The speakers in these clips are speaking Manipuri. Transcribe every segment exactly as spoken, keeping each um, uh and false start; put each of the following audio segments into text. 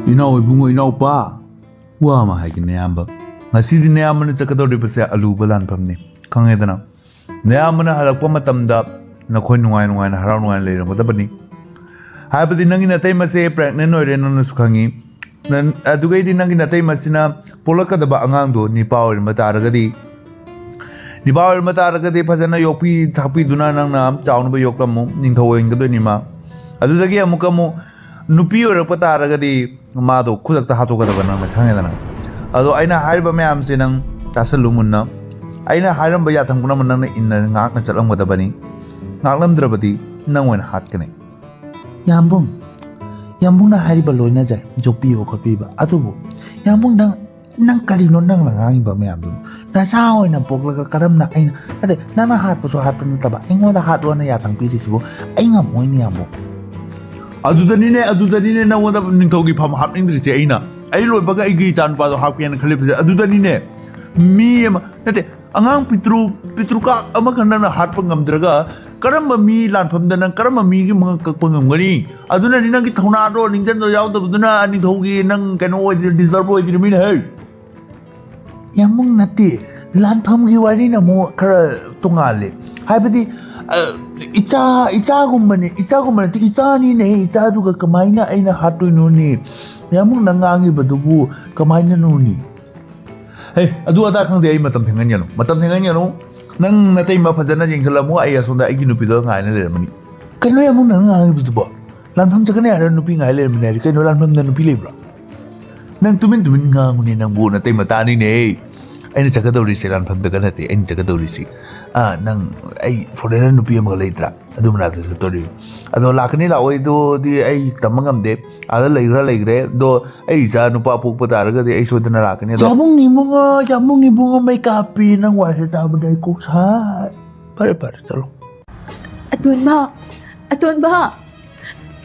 ꯏꯅꯥꯎ ꯏꯕꯨꯡꯉꯣ, ꯏꯅꯥꯎꯄꯥ, ꯋꯥ ꯑꯃ ꯍꯥꯏꯒꯦ ꯅꯌꯥꯝꯕ꯫ ꯉꯁꯤꯗꯤ ꯅꯌꯥꯝꯕꯅ ꯆꯠꯀꯗꯧꯔꯤꯕꯁꯦ ꯑꯂꯨꯕ ꯂꯥꯟꯐꯝꯅꯤ, ꯈꯪꯉꯦꯗꯅ? ꯅꯌꯥꯝꯕꯅ ꯍꯜꯂꯛꯄ ꯃꯇꯝꯗ ꯅꯈꯣꯏ ꯅꯨꯡꯉꯥꯏ ꯅꯨꯡꯉꯥꯏꯅ, ꯍꯔꯥꯎ ꯅꯨꯡꯉꯥꯏꯅ ꯂꯩꯔꯝꯒꯗꯕꯅꯤ꯫ ꯍꯥꯏꯕꯗꯤ ꯅꯪꯒꯤ ꯅꯇꯩꯃꯁꯦ pregnant ꯑꯣꯏꯔꯦ, ꯅꯪꯅꯁꯨ ꯈꯪꯉꯤ꯫ ꯅꯪ, ꯑꯗꯨꯒꯩꯗꯤ ꯅꯪꯒꯤ ꯅꯇꯩꯃꯁꯤꯅ ꯄꯣꯛꯂꯛꯀꯗꯕ ꯑꯉꯥꯡꯗꯣ ꯅꯤꯄꯥ ꯑꯣꯏꯔꯝꯕ ꯇꯥꯔꯒꯗꯤ, ꯅꯤꯄꯥ ꯑꯣꯏꯔꯝꯕ ꯇꯥꯔꯒꯗꯤ ꯐꯖꯅ ꯌꯣꯛꯄꯤ ꯊꯥꯛꯄꯤꯗꯨꯅ ꯅꯪꯅ ꯆꯥꯎꯅꯕ ꯌꯣꯛꯂꯝꯃꯨ, ꯅꯤꯡꯊꯧ ꯑꯣꯏꯍꯟꯒꯗꯣꯏꯅꯤ ꯃꯥ꯫ ꯑꯗꯨꯗꯒꯤ ꯑꯃꯨꯛꯀ ꯑꯃꯨꯛ ꯅꯨꯄꯤ ꯑꯣꯏꯔꯛꯄ ꯇꯥꯔꯒꯗꯤ ꯃꯥꯗꯣ ꯈꯨꯗꯛꯇ ꯍꯥꯠꯇꯣꯛꯀꯗꯕ ꯅꯪꯅ ꯈꯪꯉꯦꯗꯅ꯫ ꯑꯗꯣ ꯑꯩꯅ ꯍꯥꯏꯔꯤꯕ ꯃꯌꯥꯝꯁꯦ ꯅꯪ ꯇꯥꯁꯜꯂꯨ ꯃꯨꯟꯅ꯫ ꯑꯩꯅ ꯍꯥꯏꯔꯝꯕ ꯌꯥꯊꯪ ꯄꯨꯝꯅꯃꯛ ꯅꯪꯅ ꯏꯟꯅ ꯉꯥꯛꯅ ꯆꯠꯂꯝꯒꯗꯕꯅꯤ꯫ ꯉꯥꯛꯂꯝꯗ꯭ꯔꯕꯗꯤ ꯅꯪ ꯑꯣꯏꯅ ꯍꯥꯠꯀꯅꯤ꯫ ꯌꯥꯝꯕꯨꯡ, ꯌꯥꯝꯕꯨꯡꯅ ꯍꯥꯏꯔꯤꯕ ꯂꯣꯏꯅ ꯌꯥꯏ, ꯌꯣꯛꯄꯤꯕ ꯈꯣꯠꯄꯤꯕ꯫ ꯑꯗꯨꯕꯨ ꯌꯥꯝꯕꯨꯡ, ꯅꯪ, ꯅꯪ ꯀꯔꯤꯅꯣ ꯅꯪꯅ ꯉꯥꯡꯉꯤꯕ ꯃꯌꯥꯝꯗꯨꯕꯨ? ꯅꯆꯥ ꯑꯣꯏꯅ ꯄꯣꯛꯂꯒ ꯀꯔꯝꯅ ꯑꯩꯅ, ꯅꯠꯇꯦ, ꯅꯪꯅ ꯍꯥꯠꯄꯁꯨ ꯍꯥꯠꯄ ꯅꯠꯇꯕ ꯑꯩꯉꯣꯟꯗ ꯍꯥꯠꯂꯣꯅ ꯌꯥꯊꯪ ꯄꯤꯔꯤꯁꯤꯕꯨ? ꯑꯩ ꯉꯝꯃꯣꯏꯅꯦ ꯌꯥꯝꯕꯨꯡ꯫ ꯑꯗꯨꯗꯅꯤꯅꯦ, ꯑꯗꯨꯗꯅꯤꯅꯦ ꯅꯪꯉꯣꯟꯗ ꯅꯤꯡꯊꯧꯒꯤ ꯐꯝ ꯍꯥꯞꯅꯤꯡꯗ꯭ꯔꯤꯁꯦ ꯑꯩꯅ꯫ ꯑꯩ ꯂꯣꯏꯕꯒ ꯑꯩꯒꯤ ꯏꯆꯥ ꯅꯨꯄꯥꯗꯣ ꯍꯥꯞꯀꯦꯅ ꯈꯜꯂꯤꯕꯁꯦ ꯑꯗꯨꯗꯅꯤꯅꯦ꯫ ꯃꯤ ꯑꯃ, ꯅꯠꯇꯦ, ꯑꯉꯥꯡ ꯄꯤꯇ꯭ꯔꯨ, ꯄꯤꯇ꯭ꯔꯨꯀꯥꯛ ꯑꯃꯈꯛ ꯅꯪꯅ ꯍꯥꯠꯄ ꯉꯝꯗ꯭ꯔꯒ ꯀꯔꯝꯕ ꯃꯤ ꯂꯥꯟꯐꯝꯗ ꯅꯪ ꯀꯔꯝꯕ ꯃꯤꯒꯤ ꯃꯉꯛ ꯀꯛꯄ ꯉꯝꯒꯅꯤ? ꯑꯗꯨꯅꯅꯤ ꯅꯪꯒꯤ ꯊꯧꯅꯥꯗꯣ, ꯅꯤꯡꯖꯟꯗꯣ ꯌꯥꯎꯗꯕꯗꯨꯅ ꯅꯤꯡꯊꯧꯒꯤ ꯅꯪ ꯀꯩꯅꯣ ꯑꯣꯏꯗ꯭ꯔꯤ, deserve ꯑꯣꯏꯗ꯭ꯔꯤꯃꯤꯅꯦ ꯍꯦ꯫ ꯌꯥꯝꯕꯨꯡ, ꯅꯠꯇꯦ, ꯂꯥꯟꯐꯝꯒꯤ ꯋꯥꯔꯤꯅ ꯑꯃꯨꯛ ꯈꯔ ꯇꯣꯉꯥꯜꯂꯦ꯫ ꯍꯥꯏꯕꯗꯤ, ꯑ, ꯏꯆꯥ, ꯏꯆꯥꯒꯨꯝꯕꯅꯦ, ꯏꯆꯥꯒꯨꯝꯕ ꯅꯠꯇꯦ, ꯏꯆꯥꯅꯤꯅꯦ, ꯏꯆꯥꯗꯨꯒ ꯀꯃꯥꯏꯅ ꯑꯩꯅ ꯍꯥꯠꯇꯣꯏꯅꯣꯅꯦ? ꯌꯥꯝꯕꯨꯡ, ꯅꯪ ꯉꯥꯡꯉꯤꯕꯗꯨꯕꯨ ꯀꯃꯥꯏꯅꯅꯣꯅꯦ? ꯍꯦ, ꯑꯗꯨ ꯑꯗꯥ ꯈꯪꯗꯦ, ꯑꯩ ꯃꯇꯝ ꯊꯦꯡꯍꯟꯒꯅꯨ, ꯃꯇꯝ ꯊꯦꯡꯍꯟꯒꯅꯨ꯫ ꯅꯪ ꯅꯇꯩꯃ ꯐꯖꯅ ꯌꯦꯡꯁꯤꯜꯂꯝꯃꯣ, ꯑꯩ ꯑꯁꯣꯝꯗ ꯑꯩꯒꯤ ꯅꯨꯄꯤꯗꯣ ꯉꯥꯏꯅ ꯂꯩꯔꯝꯃꯅꯤ꯫ ꯀꯩꯅꯣ ꯌꯥꯝꯕꯨꯡ ꯅꯪ ꯉꯥꯡꯉꯤꯕꯗꯨꯕꯣ? ꯂꯥꯟꯐꯝ ꯆꯠꯀꯅꯤ ꯍꯥꯏꯔ ꯅꯨꯄꯤ ꯉꯥꯏ ꯂꯩꯔꯝꯃꯤꯅꯦ ꯍꯥꯏꯁꯦ ꯀꯩꯅꯣ? ꯂꯥꯟꯐꯝꯗ ꯅꯨꯄꯤ ꯂꯩꯕ꯭ꯔꯣ? ꯅꯪ ꯇꯨꯃꯤꯟ ꯇꯨꯃꯤꯟ ꯉꯥꯡꯉꯨꯅꯦ ꯅꯪꯕꯨ, ꯅꯇꯩꯃ ꯇꯥꯅꯤꯅꯦ꯫ ꯑꯩꯅ ꯆꯠꯀꯗꯧꯔꯤꯁꯦ ꯂꯥꯟꯐꯝꯗꯒ ꯅꯠꯇꯦ, ꯑꯩꯅ ꯆꯠꯀꯗꯧꯔꯤꯁꯤ, ꯑꯥ, ꯅꯪ, ꯑꯩ foreigner ꯅꯨꯄꯤ ꯑꯃꯒ ꯂꯩꯇ꯭ꯔꯥ? ꯑꯗꯨ ꯃꯅꯥꯛꯇ ꯆꯠꯇꯣꯔꯤꯕ꯫ ꯑꯗꯣ ꯂꯥꯛꯀꯅꯤ ꯂꯥꯛꯑꯣꯏꯗꯨꯗꯤ ꯑꯩ ꯇꯝꯕ ꯉꯝꯗꯦ꯫ ꯑꯥꯗ ꯂꯩꯈ꯭ꯔꯥ ꯂꯩꯈ꯭ꯔꯦ꯫ ꯑꯗꯣ ꯑꯩ ꯏꯆꯥ ꯅꯨꯄꯥ ꯄꯣꯛꯄ ꯇꯥꯔꯒꯗꯤ ꯑꯩ ꯁꯣꯏꯗꯅ ꯂꯥꯛꯀꯅꯤ꯫ ꯑꯗꯣ ꯌꯥꯕꯨꯡ ꯏꯕꯨꯡꯉꯣ, ꯌꯥꯕꯨꯡ ꯏꯕꯨꯡꯉꯣ, ꯃꯩ ꯀꯥꯞꯄꯤ, ꯅꯪ ꯋꯥꯁꯦ ꯇꯥꯕꯗ ꯑꯩ ꯀꯣꯛ ꯁꯥꯏ꯫ ꯐꯔꯦ, ꯐꯔꯦ, ꯆꯠꯂꯣ꯫ ꯑꯇꯣꯟꯕ, ꯑꯇꯣꯟꯕ,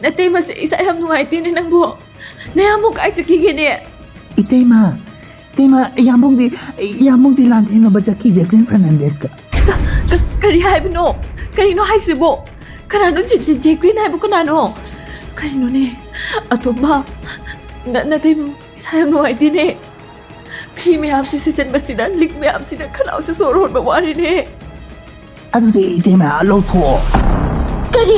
ꯅꯇꯩꯃꯁꯦ ꯏꯁꯥ ꯌꯥꯝ ꯅꯨꯡꯉꯥꯏꯇꯦꯅꯦ ꯅꯪꯕꯨ꯫ ꯅꯌꯥꯝꯕꯨ ꯀꯥꯏ ꯆꯠꯈꯤꯒꯦꯅꯦ? ꯏꯇꯩꯃ, ꯏꯇꯩꯃ, ꯌꯥꯝꯕꯨꯡꯗꯤ, ꯌꯥꯝꯕꯨꯡꯗꯤ ꯂꯥꯟ ꯊꯦꯡꯅꯕ ꯆꯠꯈꯤ ꯖꯦꯀ꯭ꯂꯤꯟ ꯐꯔꯅꯥꯟꯗꯦꯁꯀ꯫ ꯀ-, ꯀ-, ꯀꯔꯤ ꯍꯥꯏꯕꯅꯣ? ꯀꯔꯤꯅꯣ ꯍꯥꯏꯁꯤꯕꯣ? ꯀꯅꯥꯅꯣ ꯖꯦ-, ꯖꯦ-, ꯖꯦꯀ꯭ꯂꯤꯟ ꯍꯥꯏꯕꯨ ꯀꯅꯥꯅꯣ? ꯀꯔꯤꯅꯣꯅꯦ? ꯑꯇꯣꯝꯕ, ꯅ-, ꯅꯇꯩꯃ, ꯏꯁꯥ ꯌꯥꯝ ꯅꯨꯡꯉꯥꯏꯇꯦꯅꯦ꯫ ꯐꯤ ꯃꯌꯥꯝꯁꯦ ꯁꯦꯠꯆꯟꯕꯁꯤꯗ, ꯂꯤꯛ ꯃꯌꯥꯝꯁꯤꯗ ꯈꯅꯥꯎꯁꯦ ꯁꯣꯔ ꯍꯣꯟꯕ ꯋꯥꯔꯦꯅꯦ꯫ ꯑꯗꯨꯗꯤ ꯏꯇꯩꯃ ꯂꯧꯊꯣꯛꯑꯣ꯫ ꯀꯔꯤ?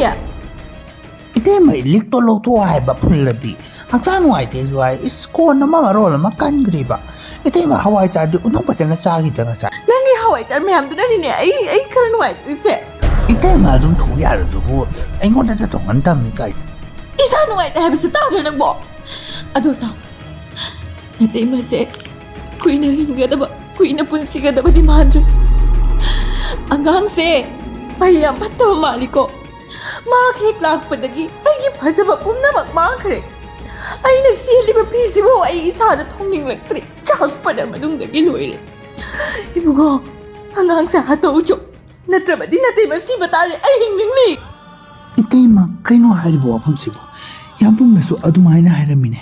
ꯏꯇꯩꯃ ꯂꯤꯛꯇꯣ ꯂꯧꯊꯣꯛꯑꯣ ꯍꯥꯏꯕ, ꯐꯨꯜꯂꯗꯤ꯫ ꯍꯛꯆꯥꯡ ꯅꯨꯡꯉꯥꯏꯇꯦꯁꯨ ꯍꯥꯏ, ꯏꯁ, ꯀꯣꯟ ꯑꯃ ꯃꯔꯣꯜ ꯑꯃ ꯀꯟꯈ꯭ꯔꯤꯕ꯫ ꯏꯇꯩꯃ ꯍꯋꯥꯏ ꯆꯥꯔꯗꯤ ꯎꯅꯨꯡ ꯐꯖꯅ ꯆꯥꯈꯤꯗ ꯉꯁꯥꯏ꯫ ꯅꯪꯒꯤ ꯍꯋꯥꯏ ꯆꯥꯔ ꯃꯌꯥꯝꯗꯨꯅꯅꯤꯅꯦ ꯑꯩ, ꯑꯩ ꯈꯔ ꯅꯨꯡꯉꯥꯏꯇ꯭ꯔꯤꯁꯦ꯫ ꯏꯇꯩꯃ ꯑꯗꯨꯝ ꯊꯣꯛ ꯌꯥꯔꯗꯨꯕꯨ ꯑꯩꯉꯣꯟꯗ ꯇꯧꯍꯟ ꯇꯝꯃꯤ ꯀꯔꯤ? ꯏꯁꯥ ꯅꯨꯡꯉꯥꯏꯇꯦ ꯍꯥꯏꯕꯁꯦ ꯇꯥꯗ꯭ꯔꯣ ꯅꯪꯕꯣ? ꯑꯗꯣ ꯇꯥꯎ, ꯅꯇꯩꯃꯁꯦ ꯀꯨꯏꯅ ꯍꯤꯡꯒꯗꯕ, ꯀꯨꯏꯅ ꯄꯨꯟꯁꯤꯒꯗꯕꯗꯤ ꯃꯥꯟꯗ꯭ꯔꯦ꯫ ꯑꯉꯥꯡꯁꯦ ꯃꯍꯩ ꯌꯥꯝ ꯐꯠꯇꯕ ꯃꯥꯜꯂꯤꯀꯣ꯫ ꯃꯍꯥꯛ ꯍꯦꯛ ꯂꯥꯛꯄꯗꯒꯤ ꯑꯩꯒꯤ ꯐꯖꯕ ꯄꯨꯝꯅꯃꯛ ꯃꯥꯡꯈ꯭ꯔꯦ꯫ ꯑꯩꯅ ꯁꯦꯠꯂꯤꯕ ꯐꯤꯁꯤꯕꯨ ꯑꯩ ꯏꯁꯥꯗ ꯊꯣꯡꯅꯤꯡꯂꯛꯇ꯭ꯔꯦ꯫ ꯆꯥꯛꯄꯅ ꯃꯅꯨꯡꯗꯒꯤ ꯂꯣꯏꯔꯦ꯫ ꯏꯕꯨꯡꯉꯣ, ꯑꯉꯥꯡꯁꯦ ꯍꯥꯠꯇꯣꯛꯎꯆꯣ, ꯅꯠꯇ꯭ꯔꯕꯗꯤ ꯅꯇꯩꯃ ꯁꯤꯕ ꯇꯥꯔꯦ꯫ ꯑꯩ ꯍꯤꯡꯅꯤꯡꯂꯤ꯫ ꯏꯇꯩꯃ, ꯀꯩꯅꯣ ꯍꯥꯏꯔꯤꯕ ꯋꯥꯐꯝꯁꯤꯕꯨ? ꯌꯥꯝꯕꯨꯡꯅꯁꯨ ꯑꯗꯨꯃꯥꯏꯅ ꯍꯥꯏꯔꯝꯃꯤꯅꯦ꯫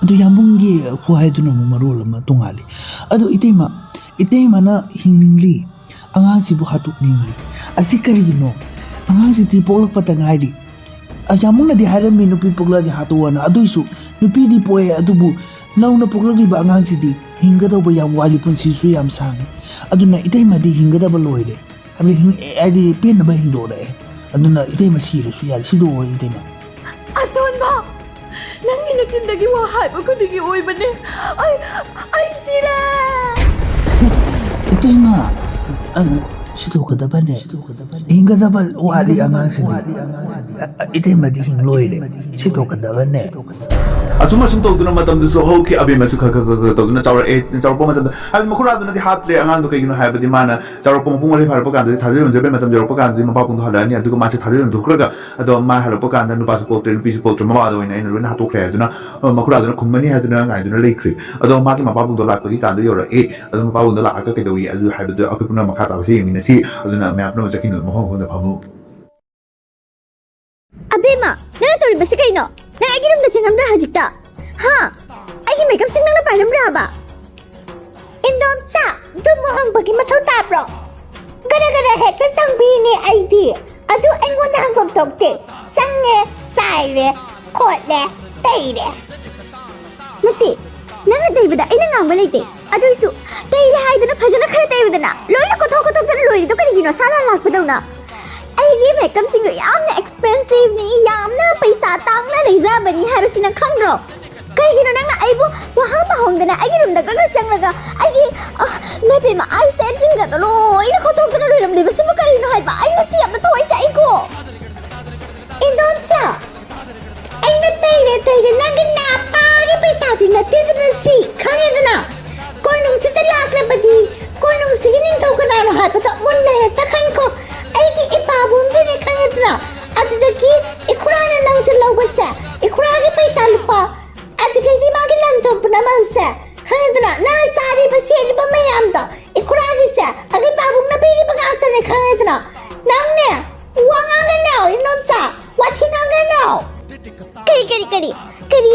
ꯑꯗꯨ ꯌꯥꯝꯕꯨꯡꯒꯤ ꯈꯨꯍꯥꯏꯗꯨꯅ ꯑꯃꯨꯛ ꯃꯔꯣꯜ ꯑꯃ ꯇꯣꯡꯉꯥꯜꯂꯤ꯫ ꯑꯗꯨ ꯏꯇꯩꯃ, ꯏꯇꯩꯃꯅ ꯍꯤꯡꯅꯤꯡꯂꯤ, ꯑꯉꯥꯡꯁꯤꯕꯨ ꯍꯥꯠꯇꯣꯛꯅꯤꯡꯂꯤ꯫ ꯑꯁꯤ ꯀꯔꯤꯒꯤꯅꯣ? ꯑꯉꯥꯡꯁꯤꯗꯤ ꯄꯣꯛꯂꯛꯄꯇ ꯉꯥꯏꯔꯤ꯫ ꯑ, ꯌꯥꯝꯕꯨꯡꯅꯗꯤ ꯍꯥꯏꯔꯝꯃꯤ ꯅꯨꯄꯤ ꯄꯣꯛꯂꯛꯑꯗꯤ ꯍꯥꯠꯇꯣꯛꯑꯣꯅ, ꯑꯗꯨꯏꯁꯨ ꯅꯨꯄꯤꯗꯤ ꯄꯣꯛꯑꯦ, ꯑꯗꯨꯕꯨ ꯅꯧꯅ ꯄꯣꯛꯂꯛꯂꯤꯕ ꯑꯉꯥꯡꯁꯤꯗꯤ ꯍꯤꯡꯒꯗꯧꯕ ꯌꯥꯝ ꯋꯥꯠꯂꯤ, ꯄꯨꯟꯁꯤꯁꯨ ꯌꯥꯝ ꯁꯥꯡꯉꯤ꯫ ꯑꯗꯨꯅ ꯏꯇꯩꯃꯗꯤ ꯍꯤꯡꯒꯗꯕ ꯂꯣꯏꯔꯦ꯫ ꯍꯥꯏꯕꯗꯤ ꯍꯤꯡ-, ꯍꯥꯏꯗꯤ ꯄꯦꯟꯅꯕ ꯍꯤꯡꯗꯣꯔꯛꯑꯦ꯫ ꯑꯗꯨꯅ ꯏꯇꯩꯃ ꯁꯤꯔꯁꯨ ꯌꯥꯔꯦ, ꯁꯤꯗꯣꯛꯑꯣ ꯏꯇꯩꯃ꯫ ꯑꯇꯣꯟꯕ, ꯅꯪꯒꯤ ꯅꯆꯤꯟꯗꯒꯤ ꯋꯥ ꯍꯥꯏꯕ ꯈꯨꯗꯤꯡꯒꯤ ꯑꯣꯏꯕꯅꯦ꯫ ꯑꯩ, ꯑꯩ ꯁꯤꯔꯦ꯫ ꯏꯇꯩꯃ, ꯑ, ꯁꯤꯗꯣꯛꯀꯗꯕꯅꯦ꯫ ꯍꯤꯡꯒꯗꯕ ꯋꯥꯠꯂꯤ ꯑꯉꯥꯡꯁꯤꯗꯤ꯫ ꯑ, ꯑ, ꯏꯇꯩꯃꯗꯤ ꯍꯤꯡ ꯂꯣꯏꯔꯦ꯫ ꯁꯤꯗꯣꯛꯀꯗꯕꯅꯦ꯫ ꯑꯁꯨꯝ ꯑꯁꯨꯝ ꯇꯧꯗꯨꯅ ꯃꯇꯝꯗꯨꯁꯨ ꯍꯧꯈꯤ꯫ ꯑꯕꯦꯝꯃꯁꯨ ꯈꯔ ꯈꯔ ꯈꯔ ꯈꯔ ꯇꯧꯗꯨꯅ ꯆꯥꯎꯔꯛꯑꯦ꯫ ꯆꯥꯎꯔꯛꯄ ꯃꯇꯝꯗ ꯍꯥꯏꯕꯗꯤ ꯃꯈꯨꯔꯥꯗꯨꯅꯗꯤ ꯍꯥꯠꯇ꯭ꯔꯦ ꯑꯉꯥꯡꯗꯣ, ꯀꯩꯒꯤꯅꯣ ꯍꯥꯏꯕꯗꯤ ꯃꯥꯅ ꯆꯥꯎꯔꯛꯄ ꯃꯄꯨꯡ ꯃꯔꯩ ꯐꯥꯔꯛꯄ ꯀꯥꯟꯗꯗꯤ ꯊꯥꯗꯣꯛ ꯌꯣꯟꯖꯕꯩ ꯃꯇꯝ ꯌꯧꯔꯛꯄ ꯀꯥꯟꯗꯗꯤ ꯃꯄꯥ ꯄꯨꯡꯗꯣ ꯍꯜꯂꯛꯑꯅꯤ꯫ ꯑꯗꯨꯒ ꯃꯥꯁꯦ ꯊꯥꯗꯣꯛ ꯌꯣꯟꯊꯣꯛꯈ꯭ꯔꯒ ꯑꯗꯣ ꯃꯥ ꯍꯜꯂꯛꯄ ꯀꯥꯟꯗ ꯅꯨꯄꯥꯁꯨ ꯄꯣꯛꯇ꯭ꯔꯦ, ꯅꯨꯄꯤꯁꯨ ꯄꯣꯛꯇ꯭ꯔꯦ, ꯃꯃꯥꯗ ꯑꯣꯏꯅ ꯑꯩꯅ ꯂꯣꯏꯅ ꯍꯥꯠꯇꯣꯛꯈ꯭ꯔꯦ ꯍꯥꯏꯗꯨꯅ, ꯑ, ꯃꯈꯨꯔꯥꯗꯨꯅ ꯈꯨꯝꯃꯅꯤ ꯍꯥꯏꯗꯨꯅ ꯉꯥꯏꯗꯨꯅ ꯂꯩꯈ꯭ꯔꯦ꯫ ꯑꯗꯣ ꯃꯥꯒꯤ ꯃꯄꯥꯕꯨꯡꯗꯣ ꯂꯥꯛꯄꯒꯤ ꯇꯥꯟꯗꯣ ꯌꯧꯔꯛꯑꯦ꯫ ꯑꯗꯣ ꯃꯄꯥꯕꯨꯡꯗꯣ ꯂꯥꯛꯑꯒ ꯀꯩꯗꯧꯏ ꯑꯗꯨ ꯍꯥꯏꯕꯗꯣ ꯑꯩꯈꯣꯏ ꯄꯨꯝꯅꯃꯛ ꯃꯈꯥ ꯇꯥꯕꯁꯦ ꯌꯦꯡꯃꯤꯟꯅꯁꯤ꯫ ꯑꯗꯨꯅ ꯃꯌꯥꯝ ꯄꯨꯝꯅꯃꯛ ꯆꯠꯈꯤꯅꯨ, ꯃꯐꯝ ꯃꯐꯝꯗ ꯐꯝꯃꯨ꯫ ꯑꯕꯦꯝꯃ, ꯅꯪꯅ ꯇꯧꯔꯤꯕꯁꯤ ꯀꯩꯅꯣ? ꯅꯪ ꯑꯩꯒꯤ ꯔꯨꯝꯗ ꯆꯪꯉꯝꯕ꯭ꯔꯥ ꯍꯧꯖꯤꯛꯇ? ꯍꯥ? ꯑꯩꯒꯤ ꯃꯦꯀꯞꯁꯤꯡ ꯅꯪꯅ ꯄꯥꯏꯔꯝꯕ꯭ꯔꯥꯕ? ꯏꯟꯗꯣꯝꯆꯥ, ꯑꯗꯨꯝꯕ ꯍꯪꯕꯒꯤ ꯃꯊꯧ ꯇꯥꯕ꯭ꯔꯣ? ꯒꯔ ꯒꯔ ꯍꯦꯛꯇ ꯆꯪꯕꯤꯅꯦ ꯑꯩꯗꯤ꯫ ꯑꯗꯨ ꯑꯩꯉꯣꯟꯗ ꯍꯪꯐꯝ ꯊꯣꯛꯇꯦ꯫ ꯆꯪꯉꯦ, ꯆꯥꯏꯔꯦ, ꯈꯣꯠꯂꯦ, ꯇꯩꯔꯦ꯫ ꯅꯠꯇꯦ, ꯅꯪꯅ ꯇꯩꯕꯗ ꯑꯩꯅ ꯉꯥꯡꯕ ꯂꯩꯇꯦ꯫ ꯑꯗꯨꯏꯁꯨ ꯇꯩꯔꯦ ꯍꯥꯏꯗꯨꯅ ꯐꯖꯅ ꯈꯔ ꯇꯩꯌꯨꯗꯅ꯫ ꯂꯣꯏꯅ ꯀꯣꯠꯊꯣꯛ ꯀꯣꯠꯊꯣꯛꯇꯅ ꯂꯣꯏꯔꯤꯗꯣ ꯀꯔꯤꯒꯤꯅꯣ? ꯁꯥ ꯂꯥꯟ ꯂꯥꯛꯄꯗꯧꯅ꯫ ꯑꯩꯒꯤ ꯃꯦꯀꯞꯁꯤꯡꯗꯣ ꯌꯥꯝꯅ ꯑꯦꯛꯁꯄꯦꯟꯁꯤꯚꯅꯤ, ꯌꯥꯝꯅ ꯄꯩꯁꯥ ꯇꯥꯡꯅ ꯂꯩꯖꯕꯅꯤ ꯍꯥꯏꯕꯁꯤ ꯅꯪ ꯈꯪꯗ꯭ꯔꯣ? ꯀꯩꯒꯤꯅꯣ ꯅꯪꯅ ꯑꯩꯕꯨ ꯋꯥꯍꯪ ꯃꯍꯣꯡꯗꯅ ꯑꯩꯒꯤ ꯔꯨꯝꯗ ꯒ꯭ꯔꯒ ꯆꯪꯂꯒ ꯑꯩꯒꯤ, ꯑ, ꯏꯃꯥ ꯏꯕꯦꯝꯃ, ꯑꯥꯏ ꯁꯦꯠꯁꯤꯡꯒꯗꯣ ꯂꯣꯏꯅ ꯈꯣꯠꯇꯣꯛꯇꯅ ꯂꯣꯏꯔꯝꯂꯤꯕꯁꯤꯕꯨ ꯀꯔꯤꯅꯣ ꯍꯥꯏꯕ? ꯑꯩ ꯉꯁꯤ ꯌꯥꯝꯅ ꯊꯋꯥꯏ ꯆꯥꯛꯏꯀꯣ꯫ ꯏꯟꯗꯣꯝꯆꯥ, ꯑꯩꯅ ꯇꯩꯔꯦ ꯇꯩꯔꯦ, ꯅꯪꯒꯤ ꯅꯄꯥꯒꯤ ꯄꯩꯁꯥꯗꯤ ꯅꯠꯇꯦꯗꯅ ꯁꯤ, ꯈꯪꯉꯦꯗꯅ? ꯀꯣꯅꯨꯡꯁꯤꯗ ꯂꯥꯛꯂꯕꯗꯤ ꯀꯣꯅꯨꯡꯁꯤꯒꯤ ꯅꯤꯡꯊꯧ ꯀꯅꯥꯅꯣ ꯍꯥꯏꯕꯗꯣ ꯃꯨꯟꯅ ꯍꯦꯛꯇ ꯈꯟꯀꯣ꯫ ꯑꯩꯒꯤ ꯏꯄꯥꯕꯨꯡꯗꯨꯅꯦ, ꯈꯪꯉꯦꯗꯅ? ꯑꯗꯨꯗꯒꯤ ꯏꯈꯨꯔꯥꯅ ꯅꯪꯁꯦ ꯂꯧꯕꯁꯦ, ꯏꯈꯨꯔꯥꯒꯤ ꯄꯩꯁꯥ ꯂꯨꯄꯥ, ꯑꯗꯨꯗꯒꯤꯗꯤ ꯃꯥꯒꯤ ꯂꯟ ꯊꯨꯝ ꯄꯨꯝꯅꯃꯛꯁꯦ, ꯈꯪꯉꯦꯗꯅ? ꯅꯪꯅ ꯆꯥꯔꯤꯕ ꯁꯦꯠꯂꯤꯕ ꯃꯌꯥꯝꯗꯣ ꯏꯈꯨꯔꯥꯒꯤꯁꯦ ꯑꯩꯒꯤ ꯄꯥꯕꯨꯡꯅ ꯄꯤꯔꯤꯕ ꯉꯥꯛꯇꯅꯦ, ꯈꯪꯉꯦꯗꯅ? ꯅꯪꯅꯦ, ꯋꯥ ꯉꯥꯡꯒꯅꯣ, ꯏꯅꯣꯝꯆꯥ, ꯋꯥꯊꯤ ꯉꯥꯡꯒꯅꯣ꯫ ꯀꯔꯤ, ꯀꯔꯤ, ꯀꯔꯤ? ꯀꯔꯤ?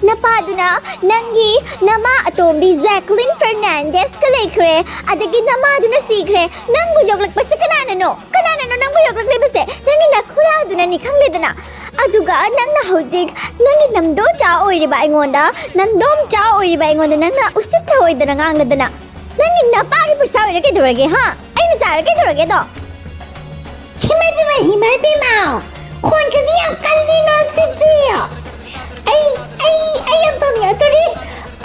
ꯅꯄꯥꯗꯨꯅ ꯅꯪꯒꯤ ꯅꯃꯥ ꯑꯇꯣꯝꯕꯤ ꯖꯦꯀ꯭ꯂꯤꯟ ꯐꯔꯅꯥꯟꯗꯦꯁꯀ ꯂꯩꯈ꯭ꯔꯦ, ꯑꯗꯒꯤ ꯅꯃꯥꯗꯨꯅ ꯁꯤꯈ꯭ꯔꯦ꯫ ꯅꯪꯕꯨ ꯌꯣꯛꯂꯛꯄꯁꯦ ꯀꯅꯥꯅꯅꯣ? ꯀꯅꯥꯅꯅꯣ ꯅꯪꯕꯨ ꯌꯣꯛꯂꯛꯂꯤꯕꯁꯦ? ꯅꯪꯒꯤ ꯅꯈꯨꯔꯥꯗꯨꯅꯅꯤ, ꯈꯪꯂꯦꯗꯅ? ꯑꯗꯨꯒ ꯅꯪꯅ ꯍꯧꯖꯤꯛ ꯅꯪꯒꯤ ꯅꯝꯗꯣꯆꯥ ꯑꯣꯏꯔꯤꯕ ꯑꯩꯉꯣꯟꯗ, ꯅꯝꯗꯣꯝꯆꯥ ꯑꯣꯏꯔꯤꯕ ꯑꯩꯉꯣꯟꯗ ꯅꯪꯅ ꯎꯁꯤꯠ ꯊꯑꯣꯏꯗꯅ ꯉꯥꯡꯂꯗꯅ, ꯅꯪꯒꯤ ꯅꯄꯥꯒꯤ ꯄꯩꯁꯥ ꯑꯣꯏꯔꯦ ꯀꯩꯗꯧꯔꯒꯦ, ꯍꯥ? ꯑꯩꯅ ꯆꯥꯔꯦ ꯀꯩꯗꯧꯔꯒꯦꯗꯣ? ꯍꯤꯃꯥꯏ ꯄꯦꯝꯃ, ꯍꯤꯃꯥꯏ ꯄꯦꯝꯃ, ꯈꯣꯟꯒꯗꯤ ꯌꯥꯝ ꯀꯜꯂꯤꯅ ꯁꯤꯗꯤ꯫ ꯑꯩ, ꯑꯩ, ꯑꯩ ꯌꯥꯝ ꯁꯥꯎꯅꯤꯡꯉꯛꯇꯣꯔꯤ,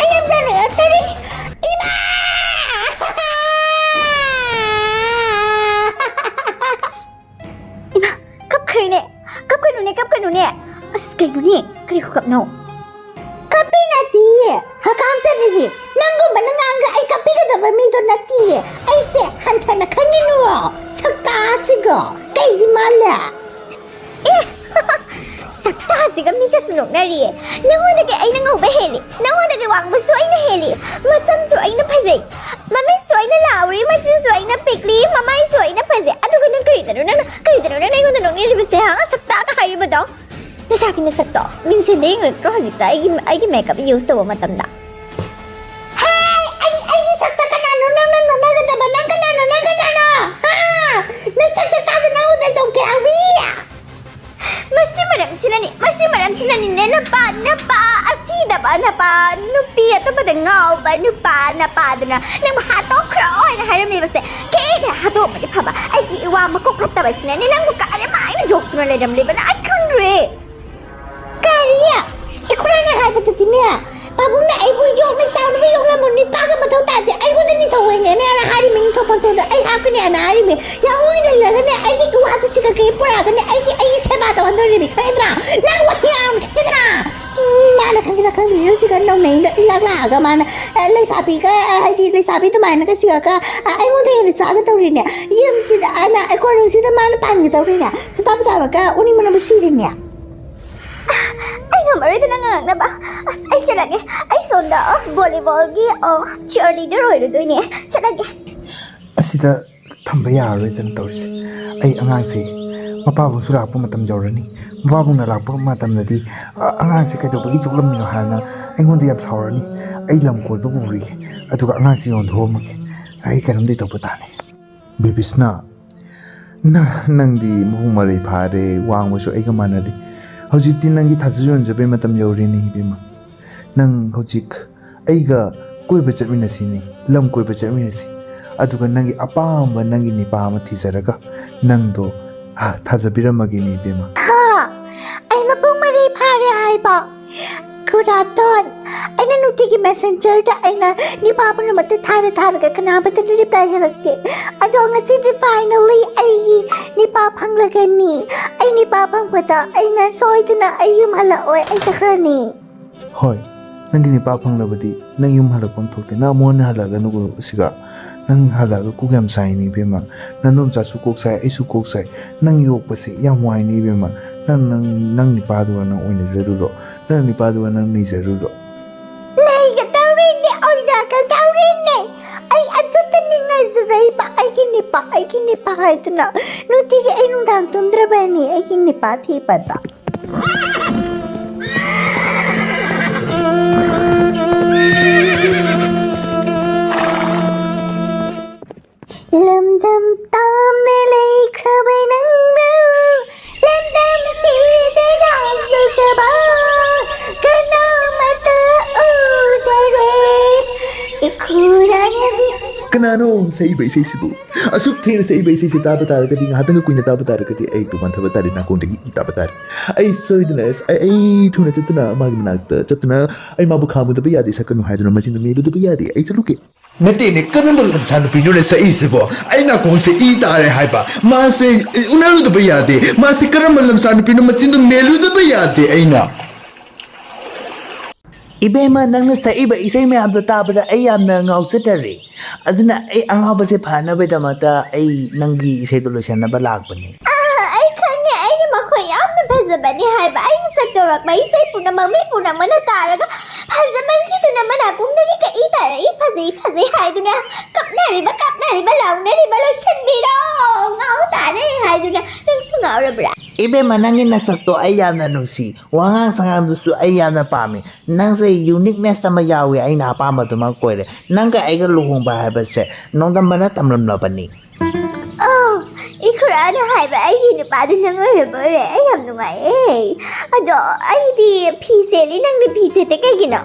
ꯑꯩ ꯌꯥꯝ ꯁꯥꯎꯅꯤꯡꯉꯛꯇꯣꯔꯤ꯫ ꯏꯃꯥ! ꯏꯃꯥ, ꯀꯞꯈ꯭ꯔꯦꯅꯦ! ꯀꯞꯀꯅꯨꯅꯦ, ꯀꯞꯀꯅꯨꯅꯦ! ꯑꯁ, ꯀꯩꯅꯣꯅꯦ? ꯀꯔꯤ ꯈꯨꯀꯞꯅꯣ? ꯀꯞꯄꯤ ꯅꯠꯇꯤꯌꯦ, ꯍꯀꯥꯝ ꯆꯜꯂꯤꯅꯦ꯫ ꯅꯪꯒꯨꯝꯕꯅ ꯉꯥꯡꯒ ꯑꯩ ꯀꯞꯄꯤꯒꯗꯕ ꯃꯤꯗꯣ ꯅꯠꯇꯤꯌꯦ꯫ ꯑꯩꯁꯦ ꯍꯟꯊꯅ ꯈꯟꯒꯅꯨ꯫ ꯁꯛꯇꯥꯁꯤꯒ ꯀꯩꯗꯤ ꯃꯥꯜꯂꯦ? ꯑꯦ, ꯁꯛꯇꯥꯁꯤꯒ ꯃꯤꯒꯁꯨ ꯅꯣꯛꯅꯔꯤꯌꯦ꯫ ꯅꯉꯣꯟꯗꯒꯤ ꯑꯩꯅ ꯉꯧꯕ ꯍꯦꯜꯂꯤ, ꯅꯉꯣꯟꯗꯒꯤ ꯋꯥꯡꯕꯁꯨ ꯑꯩꯅ ꯍꯦꯜꯂꯤ, ꯃꯁꯝꯁꯨ ꯑꯩꯅ ꯐꯖꯩ, ꯃꯃꯤꯠꯁꯨ ꯑꯩꯅ ꯂꯥꯎꯔꯤ, ꯃꯆꯤꯟꯁꯨ ꯑꯩꯅ ꯄꯤꯛꯂꯤ, ꯃꯃꯥꯏꯁꯨ ꯑꯩꯅ ꯐꯖꯩ꯫ ꯑꯗꯨꯒ ꯅꯪ ꯀꯔꯤꯗꯅꯣ ꯅꯪꯅ, ꯀꯔꯤꯗꯅꯣ ꯅꯪꯅ ꯑꯩꯉꯣꯟꯗ ꯅꯣꯛꯅꯔꯤꯕꯁꯦ, ꯍꯥ? ꯁꯛꯇꯥꯒ ꯍꯥꯏꯔꯤꯕꯗꯣ? ꯅꯁꯥꯒꯤ ꯅꯁꯛꯇꯣ ꯃꯤꯡꯁꯦꯟꯗ ꯌꯦꯡꯂꯛꯇ꯭ꯔꯣ ꯍꯧꯖꯤꯛꯇ ꯑꯩꯒꯤ, ꯑꯩꯒꯤ ꯃꯦꯀꯞ ꯌꯨꯁ ꯇꯧꯕ ꯃꯇꯝꯗ? ꯍꯥꯏ, ꯑꯩ, ꯑꯩꯒꯤ ꯁꯛꯇ ꯀꯅꯥꯅꯣ ꯅꯪꯅ ꯅꯣꯛꯅꯒꯗꯕ? ꯅꯪ ꯀꯅꯥꯅꯣ? ꯅꯪ ꯀꯅꯥꯅꯣ? ꯍꯥ? ꯅꯁꯛ ꯁꯛꯇꯥꯗꯣ ꯅꯪ ꯎꯗ꯭ꯔꯁꯨ ꯀꯌꯥ ꯎꯏ? ꯃꯁꯤ ꯃꯔꯝꯁꯤꯅꯅꯤ, ꯃꯁꯤ ꯃꯔꯝꯁꯤꯅꯅꯤꯅꯦ ꯅꯄꯥ, ꯅꯄꯥ ꯑꯁꯤꯗ ꯅꯄꯥ, ꯅꯨꯄꯤ ꯑꯇꯣꯞꯄꯗ ꯉꯥꯎꯕ ꯅꯨꯄꯥ ꯅꯄꯥꯗꯨꯅ ꯅꯪꯕꯨ ꯍꯥꯠꯇꯣꯛꯈ꯭ꯔꯣ ꯍꯥꯏꯅ ꯍꯥꯏꯔꯝꯃꯤꯕꯁꯦ꯫ ꯀꯦꯅ ꯍꯥꯠꯇꯣꯛꯑꯝꯃꯗꯤ ꯐꯕ, ꯑꯩꯒꯤ ꯏꯋꯥ ꯃꯀꯣꯛ ꯐꯠꯇꯕꯁꯤꯅꯅꯦ ꯅꯪꯕꯨ ꯀꯔꯝꯍꯥꯏꯅ ꯌꯣꯛꯇꯨꯅ ꯂꯩꯔꯝꯂꯤꯕꯅꯣ ꯑꯩ ꯈꯪꯗ꯭ꯔꯦ꯫ ꯀꯔꯤ? ꯏꯈꯨꯔꯥꯅ ꯍꯥꯏꯕꯗꯗꯤꯅꯦ, ꯄꯥꯕꯨꯡꯅ ꯑꯩꯕꯨ ꯌꯣꯛꯅ ꯆꯥꯎꯅꯕ ꯌꯣꯛꯂꯝꯕ ꯅꯤꯄꯥꯒ ꯃꯊꯧ ꯇꯥꯗꯦ, ꯑꯩꯉꯣꯟꯗ ꯅꯤꯡꯊꯧ ꯑꯣꯏꯅꯦꯅ ꯍꯥꯏꯔꯤꯃꯤ, ꯅꯤꯡꯊꯧ ꯄꯟꯊꯧꯗ ꯑꯩ ꯍꯥꯞꯀꯅꯤ ꯍꯥꯏꯅ ꯍꯥꯏꯔꯤꯃꯤ꯫ ꯌꯥꯍꯧ ꯏꯜꯂꯒꯅꯦ ꯑꯩꯒꯤ ꯏꯋꯥꯗꯨ ꯆꯤꯀꯛꯀꯩ ꯄꯨꯔꯛꯑꯒꯅꯦ ꯑꯩꯒꯤ, ꯑꯩꯒꯤ ꯁꯦꯕꯥ ꯇꯧꯍꯟꯗꯣꯔꯤꯃꯤ, ꯈꯪꯉꯗ꯭ꯔꯥ? ꯅꯪ ꯋꯥꯊꯤ ꯉꯥꯡꯕꯅꯤ, ꯈꯪꯉꯗ꯭ꯔꯥ? ꯎꯝ, ꯃꯥꯅ ꯈꯪꯒꯦꯔꯥ ꯈꯪꯗ꯭ꯔꯤꯔꯥ ꯁꯤꯒ ꯅꯧꯅꯩꯗ ꯏꯂꯥꯛ ꯂꯥꯛꯑꯒ ꯃꯥꯅ, ꯑ, ꯂꯩꯁꯥꯕꯤꯒ, ꯑ, ꯍꯥꯏꯗꯤ ꯂꯩꯁꯥꯕꯤ ꯑꯗꯨꯃꯥꯏꯅꯒ ꯁꯤꯒꯒ, ꯑ, ꯑꯩꯉꯣꯟꯗ ꯍꯦꯟꯅ ꯆꯥꯒꯗꯧꯔꯤꯅꯦ꯫ ꯌꯨꯝꯁꯤꯗ ꯑꯅ ꯀꯣꯅꯨꯡꯁꯤꯗ ꯃꯥꯅ ꯄꯥꯟꯒꯗꯧꯔꯤꯅꯦ꯫ ꯁꯨꯇꯥ ꯄꯨꯇꯥꯕꯒ ꯎꯅꯤꯡꯕꯅꯕꯨ ꯁꯤꯔꯤꯅꯦ꯫ ꯑꯩ ꯉꯝꯃꯔꯣꯏꯗ ꯅꯪ ꯉꯥꯡꯅꯕ꯫ ꯑꯁ, ꯑꯩ ꯆꯠꯂꯒꯦ꯫ ꯑꯩ ꯁꯣꯝꯗ ꯚꯣꯂꯤꯕꯣꯜꯒꯤ, ꯑ, ꯆꯤꯌꯔ ꯂꯤꯗꯔ ꯑꯣꯏꯔꯨꯗꯣꯏꯅꯦ꯫ ꯆꯠꯂꯒꯦ꯫ ꯑꯁꯤꯗ ꯊꯝꯕ ꯌꯥꯔꯔꯣꯏꯗꯅ ꯇꯧꯔꯤꯁꯦ꯫ ꯑꯩ ꯑꯉꯥꯡꯁꯦ ꯃꯄꯥꯕꯨꯡꯁꯨ ꯂꯥꯛꯄ ꯃꯇꯝ ꯌꯧꯔꯅꯤ꯫ ꯃꯄꯥꯕꯨꯡꯅ ꯂꯥꯛꯄ ꯃꯇꯝꯗꯗꯤ, "ꯑ, ꯑꯉꯥꯡꯁꯦ ꯀꯩꯗꯧꯕꯒꯤ ꯆꯣꯛꯂꯝꯃꯤꯅꯣ?" ꯍꯥꯏꯅ ꯑꯩꯉꯣꯟꯗ ꯌꯥꯝ ꯁꯥꯎꯔꯅꯤ꯫ ꯑꯩ ꯂꯝ ꯀꯣꯏꯕ ꯄꯨꯔꯤꯒꯦ, ꯑꯗꯨꯒ ꯑꯉꯥꯡꯁꯦ ꯌꯣꯟꯊꯣꯛꯑꯝꯃꯒꯦ꯫ ꯑꯩ ꯀꯩꯅꯣꯝꯗꯤ ꯇꯧꯕ ꯇꯥꯅꯤ꯫ ꯕꯤꯕꯤꯁꯅꯥ, ꯅ-, ꯅꯪꯗꯤ ꯃꯄꯨꯡ ꯃꯔꯩ ꯐꯥꯔꯦ, ꯋꯥꯡꯕꯁꯨ ꯑꯩꯒ ꯃꯥꯟꯅꯔꯦ꯫ ꯍꯧꯖꯤꯛꯇꯤ ꯅꯪꯒꯤ ꯊꯥꯖ ꯌꯣꯟꯖꯕꯩ ꯃꯇꯝ ꯌꯧꯔꯦꯅꯦ ꯏꯕꯦꯝꯃ꯫ ꯅꯪ ꯍꯧꯖꯤꯛ ꯑꯩꯒ ꯀꯣꯏꯕ ꯆꯠꯃꯤꯟꯅꯁꯤꯅꯦ, ꯂꯝ ꯀꯣꯏꯕ ꯆꯠꯃꯤꯟꯅꯁꯤ꯫ ꯑꯗꯨꯒ ꯅꯪꯒꯤ ꯑꯄꯥꯝꯕ ꯅꯪꯒꯤ ꯅꯤꯄꯥ ꯑꯃ ꯊꯤꯖꯔꯒ ꯅꯪꯗꯣ, ꯑ, ꯊꯥꯖꯕꯤꯔꯝꯃꯒꯦꯅꯦ ꯏꯕꯦꯝꯃ꯫ ꯍꯥ? ꯑꯩ ꯃꯄꯨꯡ ꯃꯔꯩ ꯐꯥꯔꯦ ꯍꯥꯏꯕ? ꯀꯨꯔꯥꯇꯣꯟ, ꯑꯩꯅ ꯅꯨꯡꯇꯤꯒꯤ ꯃꯦꯁꯦꯟꯖꯔꯗ ꯑꯩꯅ ꯅꯤꯄꯥ ꯄꯨꯝꯅꯃꯛꯇ ꯊꯥꯔ ꯊꯥꯔꯒ ꯀꯅꯥꯃꯠꯇꯅ ꯔꯤꯄ꯭ꯂꯥꯏ ꯍꯜꯂꯛꯇꯦ꯫ ꯑꯗꯣ ꯉꯁꯤꯗꯤ ꯐꯥꯏꯅꯦꯜꯂꯤ ꯑꯩꯒꯤ ꯅꯤꯄꯥ ꯐꯪꯂꯒꯅꯤ꯫ ꯑꯩ ꯅꯤꯄꯥ ꯐꯪꯕꯗ ꯑꯩꯅ ꯁꯣꯏꯗꯅ ꯑꯩ ꯌꯨꯝ ꯍꯜꯂꯛꯑꯣꯏ, ꯑꯩ ꯆꯠꯈ꯭ꯔꯅꯤ꯫ ꯍꯣꯏ, ꯅꯪꯒꯤ ꯅꯤꯄꯥ ꯐꯪꯂꯕꯗꯤ ꯅꯪ ꯌꯨꯝ ꯍꯜꯂꯛꯄ ꯑꯃ ꯊꯣꯛꯇꯦ꯫ ꯅꯪ ꯑꯃꯨꯛ ꯍꯟꯅ ꯍꯜꯂꯛꯑꯒꯅꯨꯀꯣ ꯁꯤꯒ꯫ ꯅꯪ ꯍꯜꯂꯛꯑꯒ ꯀꯣꯛ ꯌꯥꯝ ꯁꯥꯏꯅꯦ ꯏꯕꯦꯝꯃ꯫ ꯅꯪꯗꯣꯝꯆꯥꯁꯨ ꯀꯣꯛ ꯁꯥꯏ, ꯑꯩꯁꯨ ꯀꯣꯛ ꯁꯥꯏ꯫ ꯅꯪ ꯌꯣꯛꯄꯁꯦ ꯌꯥꯝ ꯋꯥꯏꯅꯦ ꯏꯕꯦꯝꯃ꯫ ꯅꯪ, ꯅꯪ, ꯅꯪ ꯅꯤꯄꯥꯗꯨꯒ ꯅꯪ ꯑꯣꯏꯅꯖꯔꯨꯔꯣ꯫ ꯅꯪ ꯅꯤꯄꯥꯗꯨꯒ ꯅꯪ ꯅꯩꯖꯔꯨꯔꯣ꯫ ꯅꯩꯒꯗꯧꯔꯤꯅꯦ, ꯑꯣꯏꯅꯒꯗꯧꯔꯤꯅꯦ꯫ ꯑꯩ ꯑꯗꯨꯇꯅꯤ ꯉꯥꯏꯖꯔꯛꯏꯕ, ꯑꯩꯒꯤ ꯅꯤꯄꯥ, ꯑꯩꯒꯤ ꯅꯤꯄꯥ ꯍꯥꯏꯗꯨꯅ꯫ ꯅꯨꯡꯇꯤꯒꯤ ꯑꯩ ꯅꯨꯡꯗꯥꯡ ꯇꯨꯝꯗ꯭ꯔꯕꯅꯤ ꯑꯩꯒꯤ ꯅꯤꯄꯥ ꯊꯤꯕꯗ꯫ ꯂꯝꯗꯝ ꯇꯥꯝꯅ ꯂꯩꯈ꯭ꯔꯕ ꯅꯪꯕꯨ ꯂꯝꯗꯝꯁꯤꯗ ꯂꯥꯛꯂꯨꯗꯕ ꯀꯅꯥꯃꯠꯇ ꯀꯅꯥꯅꯣ ꯁꯛꯏꯕ ꯏꯁꯩꯁꯤꯕꯨ? ꯑꯁꯨꯛ ꯊꯦꯡꯅ ꯁꯛꯏꯕ ꯏꯁꯩꯁꯤ ꯇꯥꯕ ꯇꯥꯔꯒꯗꯤ, ꯉꯥꯏꯍꯥꯛꯇꯪꯒ ꯀꯨꯏꯅ ꯇꯥꯕ ꯇꯥꯔꯒꯗꯤ ꯑꯩ ꯇꯨ ꯋꯥꯟꯊꯕ ꯇꯥꯔꯦ, ꯅꯥꯀꯣꯡꯗꯒꯤ ꯏ ꯇꯥꯕ ꯇꯥꯔꯦ꯫ ꯑꯩ ꯁꯣꯏꯗꯅ ꯑꯁ, ꯑꯩ, ꯑꯩ ꯊꯨꯅ ꯆꯠꯇꯨꯅ ꯃꯥꯒꯤ ꯃꯅꯥꯛꯇ ꯆꯠꯇꯨꯅ, "ꯑꯩ ꯃꯥꯕꯨ ꯈꯥꯝꯃꯨꯗꯕ ꯌꯥꯗꯦ, ꯁꯛꯀꯅꯨ ꯍꯥꯏꯗꯨꯅ ꯃꯆꯤꯟꯗꯨ ꯃꯦꯜꯂꯨꯗꯕ ꯌꯥꯗꯦ, ꯑꯩ ꯆꯠꯂꯨꯒꯦ"꯫ ꯅꯠꯇꯦꯅꯦ, ꯀꯔꯝꯕ ꯂꯝꯁꯥ ꯅꯨꯄꯤꯅꯣꯅꯦ ꯁꯛꯏꯁꯤꯕꯣ? ꯑꯩ ꯅꯥꯀꯣꯡꯁꯦ ꯏ ꯇꯥꯔꯦ ꯍꯥꯏꯕ꯫ ꯃꯥꯁꯦ ꯎꯅꯔꯨꯗꯕ ꯌꯥꯗꯦ꯫ ꯃꯥꯁꯦ ꯀꯔꯝꯕ ꯂꯝꯁꯥ ꯅꯨꯄꯤꯅꯣ? ꯃꯆꯤꯟꯗꯨ ꯃꯦꯜꯂꯨꯗꯕ ꯌꯥꯗꯦ ꯑꯩꯅ꯫ ꯏꯕꯦꯝꯃ, ꯅꯪꯅ ꯁꯛꯏꯕ ꯏꯁꯩ ꯃꯌꯥꯝꯗꯣ ꯇꯥꯕꯗ ꯑꯩ ꯌꯥꯝꯅ ꯉꯥꯎꯖꯗꯔꯦ꯫ ꯑꯗꯨꯅ ꯑꯩ ꯑꯉꯥꯎꯕꯁꯦ ꯐꯅꯕꯒꯤꯗꯃꯛꯇ ꯑꯩ ꯅꯪꯒꯤ ꯏꯁꯩꯗꯣ ꯂꯣꯏꯁꯟꯅꯕ ꯂꯥꯛꯄꯅꯦ꯫ ꯑꯥ, ꯑꯩ ꯈꯪꯉꯦ, ꯑꯩꯒꯤ ꯃꯈꯣꯟ ꯌꯥꯝꯅ ꯐꯖꯕꯅꯦ ꯍꯥꯏꯕ꯫ ꯑꯩꯅ ꯁꯛꯇꯧꯔꯛꯄ ꯏꯁꯩ ꯄꯨꯝꯅꯃꯛ ꯃꯤ ꯄꯨꯝꯅꯃꯛꯅ ꯇꯥꯔꯒ ꯐꯖꯃꯟꯈꯤꯗꯨꯅ ꯃꯅꯥꯀꯣꯡꯗꯒꯤ ꯀꯛꯏ ꯇꯥꯔꯛꯏ, "ꯐꯖꯩ, ꯐꯖꯩ" ꯍꯥꯏꯗꯨꯅ ꯀꯞꯅꯔꯤꯕ, ꯀꯞꯅꯔꯤꯕ, ꯂꯥꯎꯅꯔꯤꯕ, "ꯂꯣꯏꯁꯟꯕꯤꯔꯣ, ꯉꯥꯎ ꯇꯥꯔꯦ" ꯍꯥꯏꯗꯨꯅ ꯅꯪꯁꯨ ꯉꯥꯎꯔꯕ꯭ꯔꯥ? ꯏꯕꯦꯝꯃ, ꯅꯪꯒꯤ ꯅꯁꯛꯇꯣ ꯑꯩ ꯌꯥꯝꯅ ꯅꯨꯡꯁꯤ, ꯋꯥꯉꯥꯡ ꯁꯉꯥꯡꯗꯨꯁꯨ ꯑꯩ ꯌꯥꯝꯅ ꯄꯥꯝꯃꯤ꯫ ꯅꯪꯁꯦ uniqueness ꯑꯃ ꯌꯥꯎꯏ, ꯑꯩꯅ ꯑꯄꯥꯝꯕꯗꯨꯃꯛ ꯑꯣꯏꯔꯦ꯫ ꯅꯪꯒ ꯑꯩꯒ ꯂꯨꯍꯣꯡꯕ ꯍꯥꯏꯕꯁꯦ ꯅꯣꯡꯗꯝꯕꯅ ꯇꯝꯂꯝꯂꯕꯅꯤ꯫ ꯑꯣ, ꯏꯈꯨꯔꯥꯅ ꯍꯥꯏꯕ ꯑꯩꯒꯤ ꯅꯨꯄꯥꯗꯨ ꯅꯪ ꯑꯣꯏꯔꯕ ꯑꯣꯏꯔꯦ꯫ ꯑꯩ ꯌꯥꯝ ꯅꯨꯡꯉꯥꯏꯌꯦ꯫ ꯑꯗꯣ ꯑꯩꯗꯤ ꯐꯤ ꯁꯦꯠꯂꯤ, ꯅꯪꯗꯤ ꯐꯤ ꯁꯦꯠꯇꯦ ꯀꯩꯒꯤꯅꯣ?